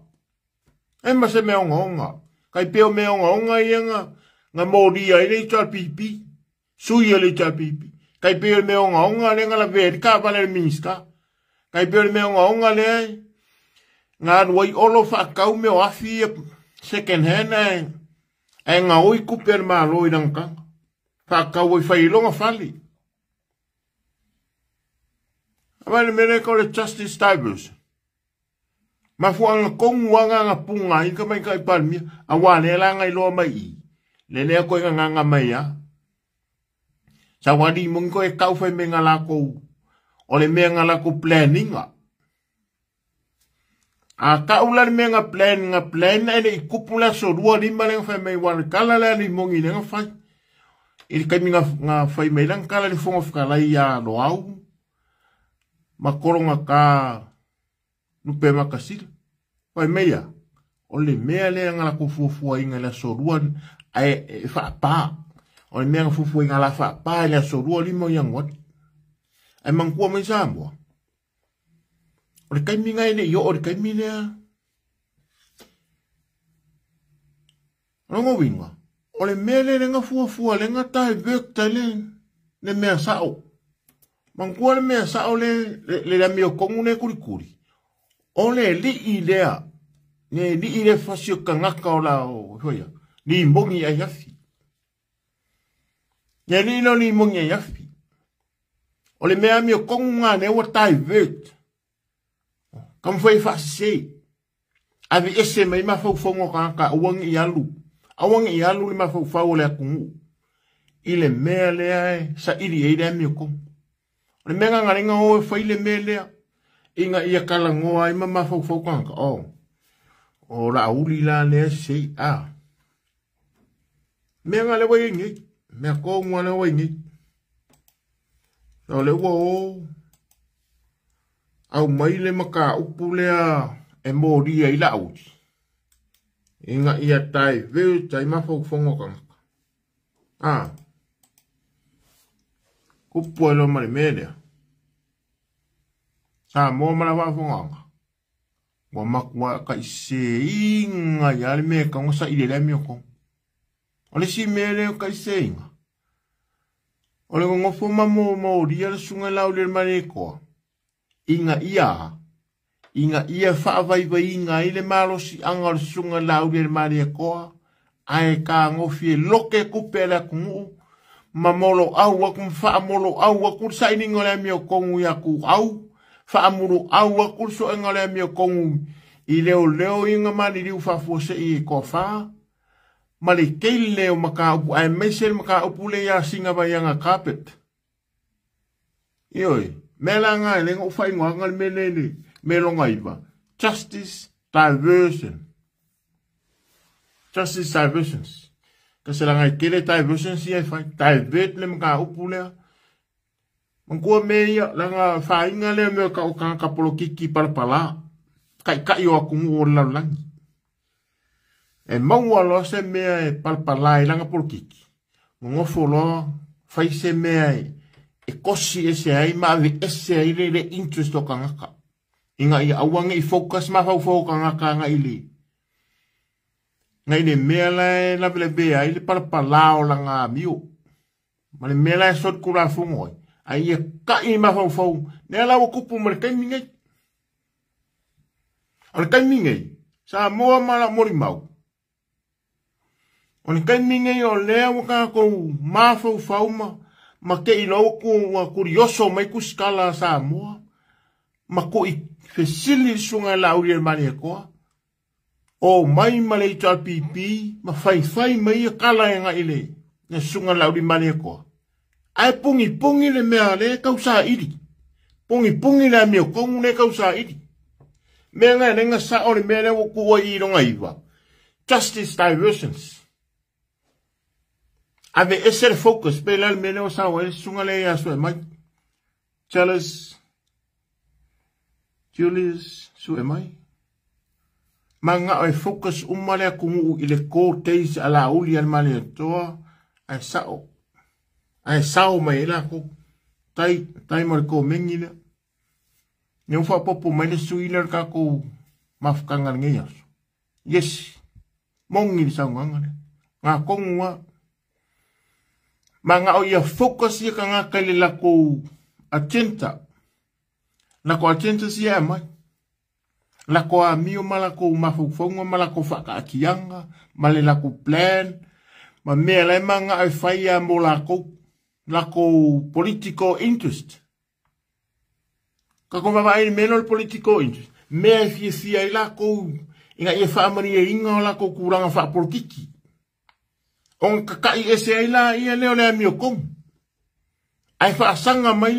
Leai ma se mea ogaoga. Tai pei o mea ogaoga ia na molia ai le HRPP. Sui o le HRPP. Tai pei o le mea ogaoga lea na lavea ai le taavale a le Minisita. Tai pei o le mea ogaoga lea na alu ai Olo faatau mea o afi ia second hand ae gaoi tupe a le Malo i lana taga. Faatau ai fai ai lona fale. Aua le mea lea e tau o le justice diversion. Mafuaaga tonu lava na puna ai le tamaitai Palemia, aua lea la na iloa mai i i, le lea toe gagaga mai lava. Sau alii moni toe tau fai mai na latou, o le mea na latou plan ina. A tau la le mea na plan, na plan ae le i tupu le aso 25 lea na fai mai, aua o le tala lea a alii moni lea na fai. I le taimi na fai mai lana tala i le Fofoga Fetalai ia Loau ma Kologata Lupemakasila. Fai mai ia, o le mea lea na latou fuafuaina i le aso 2 ae e faapā. O le mea na fuafuaina la faapā i le aso 2 5 o Ianuari. Ae manatua mai Samoa, o le taimi na e le i oo i le taimi lea. O lona uiga, o le mea lea na fuafua lea na divert ai le mea sao. Manatua le mea sao le amiotonu lea kulikuli. O le alii lea, le alii lea fasi o tagata o la o hoia, limoni ai afi. Le alii lea o limoni ai afi. O le mea amiotonu ngā lea ua divert. Kamufai faasese. Ave ese mai mafaufauga o tagata aua ne i alu. Aua ne i alu le mafaufau o le atunuu i le mea lea e saili ai le amiotonu. O le mea gagalega o e fai le mea lea ina ia talanoa ai ma mafaufau tagata. O la uli la lea sei a. Mea nga le wai nei. Mea kongu le wai nei. O le ua o au mai le maka upu lea e moria i la uli. Ina ia tai veu tai mafaufongo tagata. A. Kupu ai loa ma le mea lea. Samoa ma la faafogaga. Ua matua kaiseina ia le mea e tago saili ai le amiotonu. O le isi mea lea o kaiseina, o le nonofo ma molia le susuga i le Lauli o le Malietoa, ina ia, ina ia faavaivaiina ai le malosiaga o le susuga i le Lauli o le Malietoa, ae tagofi e loke tupe a le atunuu, ma moloau atu ma faamoloau atu le sailiga o le amiotonu ia tuau, faamuluau atu le suega o le amiotonu i leoleo ina maliliu faafuasei e toafa, ma le tele o mataupu, aemaise le mataupu le ia Singa Vaiaga carpet. Ioe, mea la nga e le na faaigoaga le mea le le mea longa iva. Justice Diversion. Justice Diversions. Ka se langa e tele diversions ia e fai. Divert le mataupu lea. Manatua mea ia, langa faaina lea mea o ka o tagata polokiki palapala. Kaikai o atunuu o le lalolagi. E maua loa se mea e palapala i langa polokiki. Nonofo loa, fai se mea e kosi ese ai ma ave ese ai le interest o tagata. Ina ia aua ne i focus mafaufau o tagata agai i le ngai le mea la e lavelavea ai le palapala o langa amio. Ma le mea la e solitulafono ai. Ai ia kai mafaufau. Lea la ua kupu ma le taimi nei. O le taimi nei, Samoa ma lau molimau. O le taimi nei o lea ua tatou mafaufau ma te iloa ua kurioso mai kusikala a Samoa ma kui fesili le susuga i le Lauli o le Malietoa o mai ma le HRPP ma faifai mai ia kala e agai i le susuga i le Lauli Malietoa. Ae pugipugi le mea lea e tau saili. Pugipugi le amiotonu lea e tau saili. Mea nga e lenga sao le mea lea ua tuua i longa iva. Justice Diversions. Ave ese le focus pe la le mea lea ua sao ai le susuga lea ia Suemai. Charles Julius Suemai. Ma ngao e focus uma le atunuu i le court case a Lauli a le Malietoa ae sao. Ae sao mai ai latou. Tai, tai mo le komeni lea. Lea ua faaopoopo mai le sui lea o le tatou mafutaga i lenei aso. Yes, moni le saunoaga lea. Gatonu lava. Ma na o ia focus ia tagata i le latou agenda. Latou agenda sia e aumai. Latou amio ma latou mafaufauga ma latou faataatiaga ma le latou plan ma mea la e manao e fai lava mo latou. Latou political interest. Tatou vaavaai i le mea lea o le political interest. Mea e fiafia ai latou ina ia faamalieina o latou tulaga faapolokiki. Ona tatai ese ai la ia lea o le amiotonu. Ae faasaga mai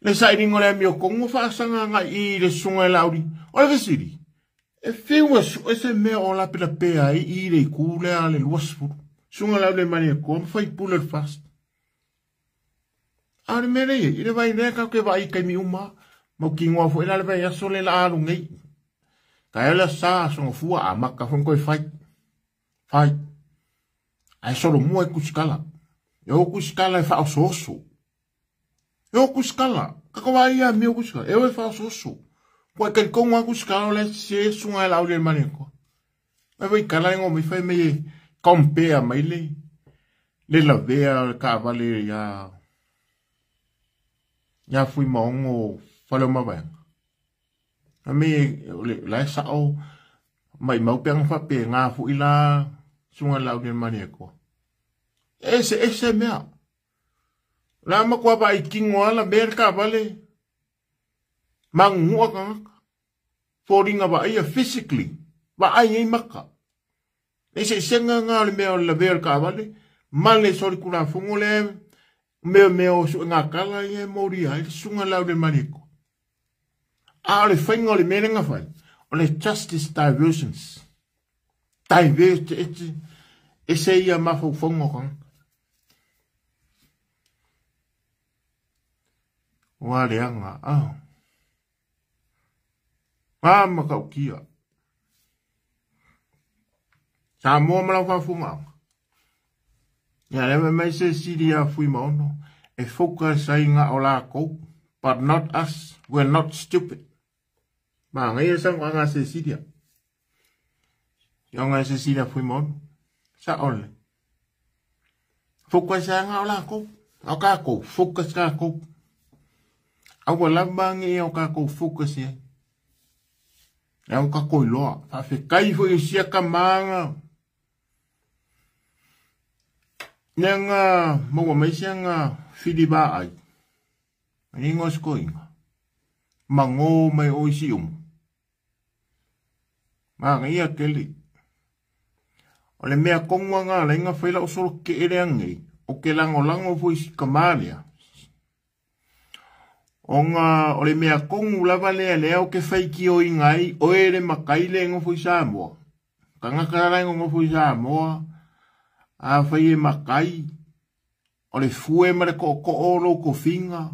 le sailiga o le amiotonu faasaga agai i le susuga i le Lauli. O le fesili, e fiu e sue se mea o lapelapea ai i le itu lea le 20. Susuga i le Lauli Malietoa ma faipule o le FAST. A o le mea lea e i ai, i le vai lea tatou te vaai i taimi uma, mautinoa foi la le vaiaso lea o le a alu nei. Ka ele sa songo fua a maka fo koe fai. Fai. Ai solo mua e kusikala. E o kusikala e wha oso. E o kusikala. Kako vai ia mi o kusikala. E o e wha oso. Kua ke konga kusikala o le se sunga e lau le mani ko. Mai vai kala ngo mai fai me compare mai le. Le la vea le ka vale ya. Ya fui maongo fale o mawaenga. A me le la sa o mai mau peanga fa pe ngā fu ila sunga lau le mani ko. Ese ese mea. La ma kwa ba ikingo ala me ka vale. Mangua ka. Foringa ba ia physically. Ba ai ai maka. Ese senga ngā le mea o la vea ka vale. Male sori kura fungo le mea mea o su ngā kala ia mori ai sunga lau le mani ko. A o le whainga o le merenga whai, o le justice diversions. Divert e e se ia mawhauwhaunga kanga. Wa le anga, ah. Ngā makau kia. Sa mua malau whafunga. Ia lewe mai se siri a fui maono, e focus ai ngā o lākou, but not us, we're not stupid. Ma ngai sa ngā se siria. Ia ngā se siria fui maono. Sa ole. Focus ai ngā o lākou. Au kākou, focus kākou. Aua lava ngi o kākou focus ia. Au kākou iloa. Whawhekai fo i sia ka maanga. Nanga maua mai sia ngā whiri ba ai. Ingo sko inga. Mango mai o isi umu. Manga ia keli. O le mea konga ngā la inga whaila o solo ke ere angi. O ke lango lango fo isi kamalia. O ngā o le mea kongu lava lea lea o ke whaiki o ingai o ere makaile ngo fo isa moa. Ka ngakara ngo fo isa moa. A whai e makai. O le fue ma le ko ko olo ko finga.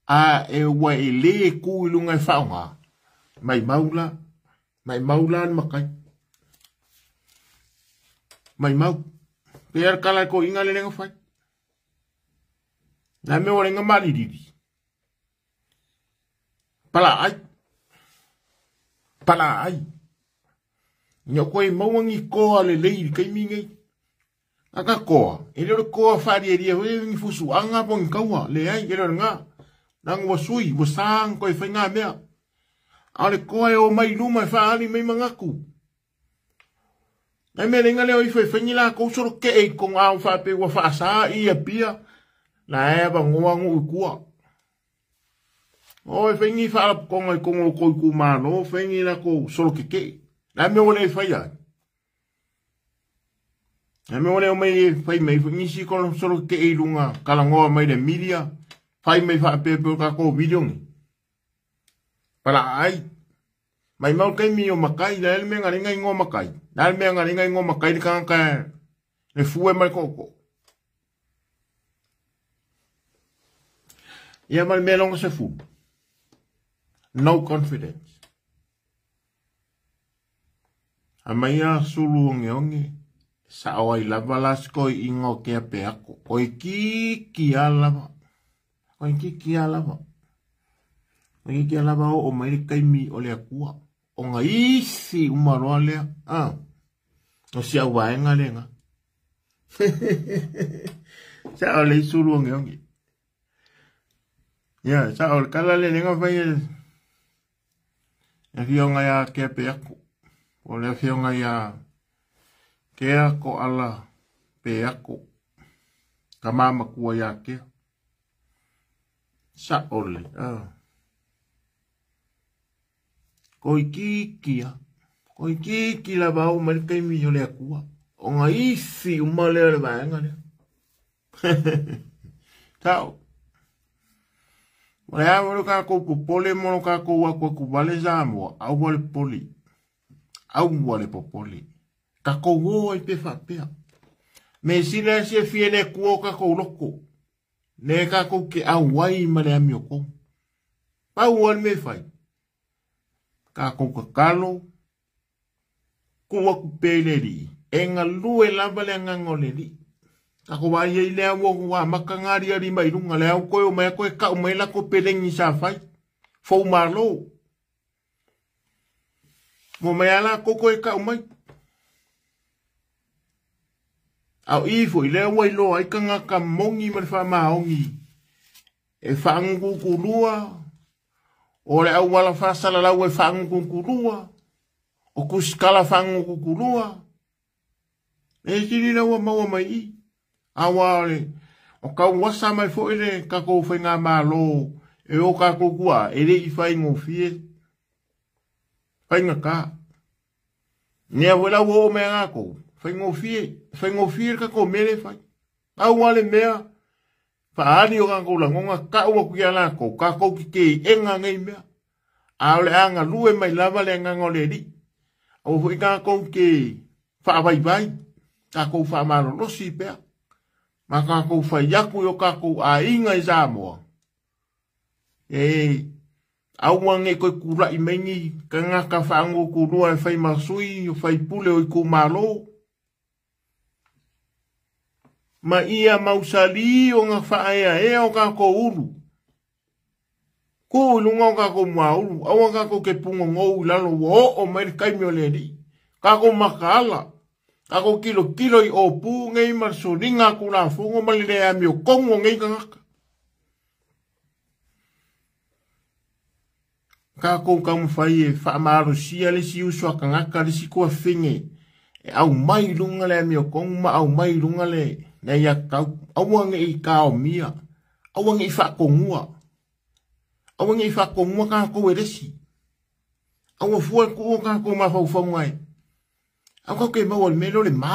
A e ua e le ku i lunga e whaonga. Mai maula. Mai maula ni makai. Mai mau. Pe ar kala ko inga le lenga whai. Nā me o lenga maririri. Pala ai. Pala ai. Nia koe mauangi koa le leiri kai mingai. Aka koa. E leo koa whari e ria hoi ngi fusu anga pongi kaua. Le ai e leo ngā. Nang wa sui, wa sang koe whai ngā mea. A le koa e o mai luma e whaali mai mangaku. Nai mea lenga leo i whai whangi la kou soro ke e kong au whape wa whaasa i a pia. La e wa ngoa ngu i kua. O e whangi whaala konga i kongo koi ku mano, whangi la kou soro ke ke. Nai mea wale e whai ai. Nai mea wale o mai e whai mai whangi si kono soro ke e lunga kalangoa mai le miria. Whai mai whapepe o kako video ngi. Pala ai. Mai mau kai mi o makai, la ele mea ngaringa ingo makai. La ele mea ngaringa ingo makai le kanga le fue mai koko. Ia mai mea longa se fu. No confidence. A mai a sulu onge onge. Sa o ai lava lasko i ingo kea pe ako. Oi ki ki a lava. Oi ki ki a lava. Oi ki a lava o mai le kaimi o le akua. O ngā isi umaroa lea. Ah. O si au waenga lenga. Sa o le sulu onge onge. Ia, sa o le kala le lenga whai e. E whionga ia kea pe ako. O le whionga ia kea ko ala pe ako. Ka mama kua ia kea. Sa o le. Ah. Koi kikia. Koi kiki la vau mai kai mi o le akua. O ngā isi umale o le vaenga lea. Tau. Mo le awa lo kākou popole mo lo kākou aku aku vale Samoa. Aua le poli. Aua le popole. Kākou o ai pe whapea. Me sila se fie le kua o kākou loko. Le kākou ke au ai ma le ami o kou. Pau al me whai. Kākou kakalo. Tuu atu pea i le Alii, e galue lava le agaga o le Alii. Tatou vaai ai lea ua amata ona aliali mai i luga, lea ua toe omai toe tau mai latou peleni sa fai, fou malo. Ua omai lava latou toe tau mai. A o i foi lea ua iloa ai tagata moni ma le faamaoni e faagutukulua, o le auala faasalalau e faagutukulua, o tusikala faagutukulua. E sili lea ua maua mai i. Aua o le o tauasa mai foi le tatou faigamalo e o tatou tuaa e le i faigofie faigata. Nea foi la ua oo mai a tatou, faigofie, faigofie le tatou mea lea e fai. Pau lava le mea, faaali o tatou lagona, tau atu ia latou, tatou te teena nei mea. A o le a galue mai lava le agaga o le Alii. Aua foi tatou te faavaivai, tatou faamalolosi pea, ma tatou fai atu i o tatou aiga i Samoa, e aua ne i toe tulai mai ni tagata faagutukulua e fai ma sui o faipule o itumalo, ma ia mausali ona faaeaea o tatou ulu. Tuu i luga o tatou muaulu, aua tatou te pugogou i lalo ua oo mai le taimi o le Alii. Tatou mataala, tatou tilotilo i opu nei ma le soliga a Tulafono ma le le amiotonu o nei tagata. Tatou taumafai e faamalosia le isi uso a tagata, le isi tuafafine e aumai i luga le amiotonu ma aumai i luga le aiatatau. Aua ne i taomia, aua ne i faatonua, aua ne i faatonua tatou e le isi. Aua fua le tuu o tatou mafaufauga e aua tatou te maua i le mea lea o le ma.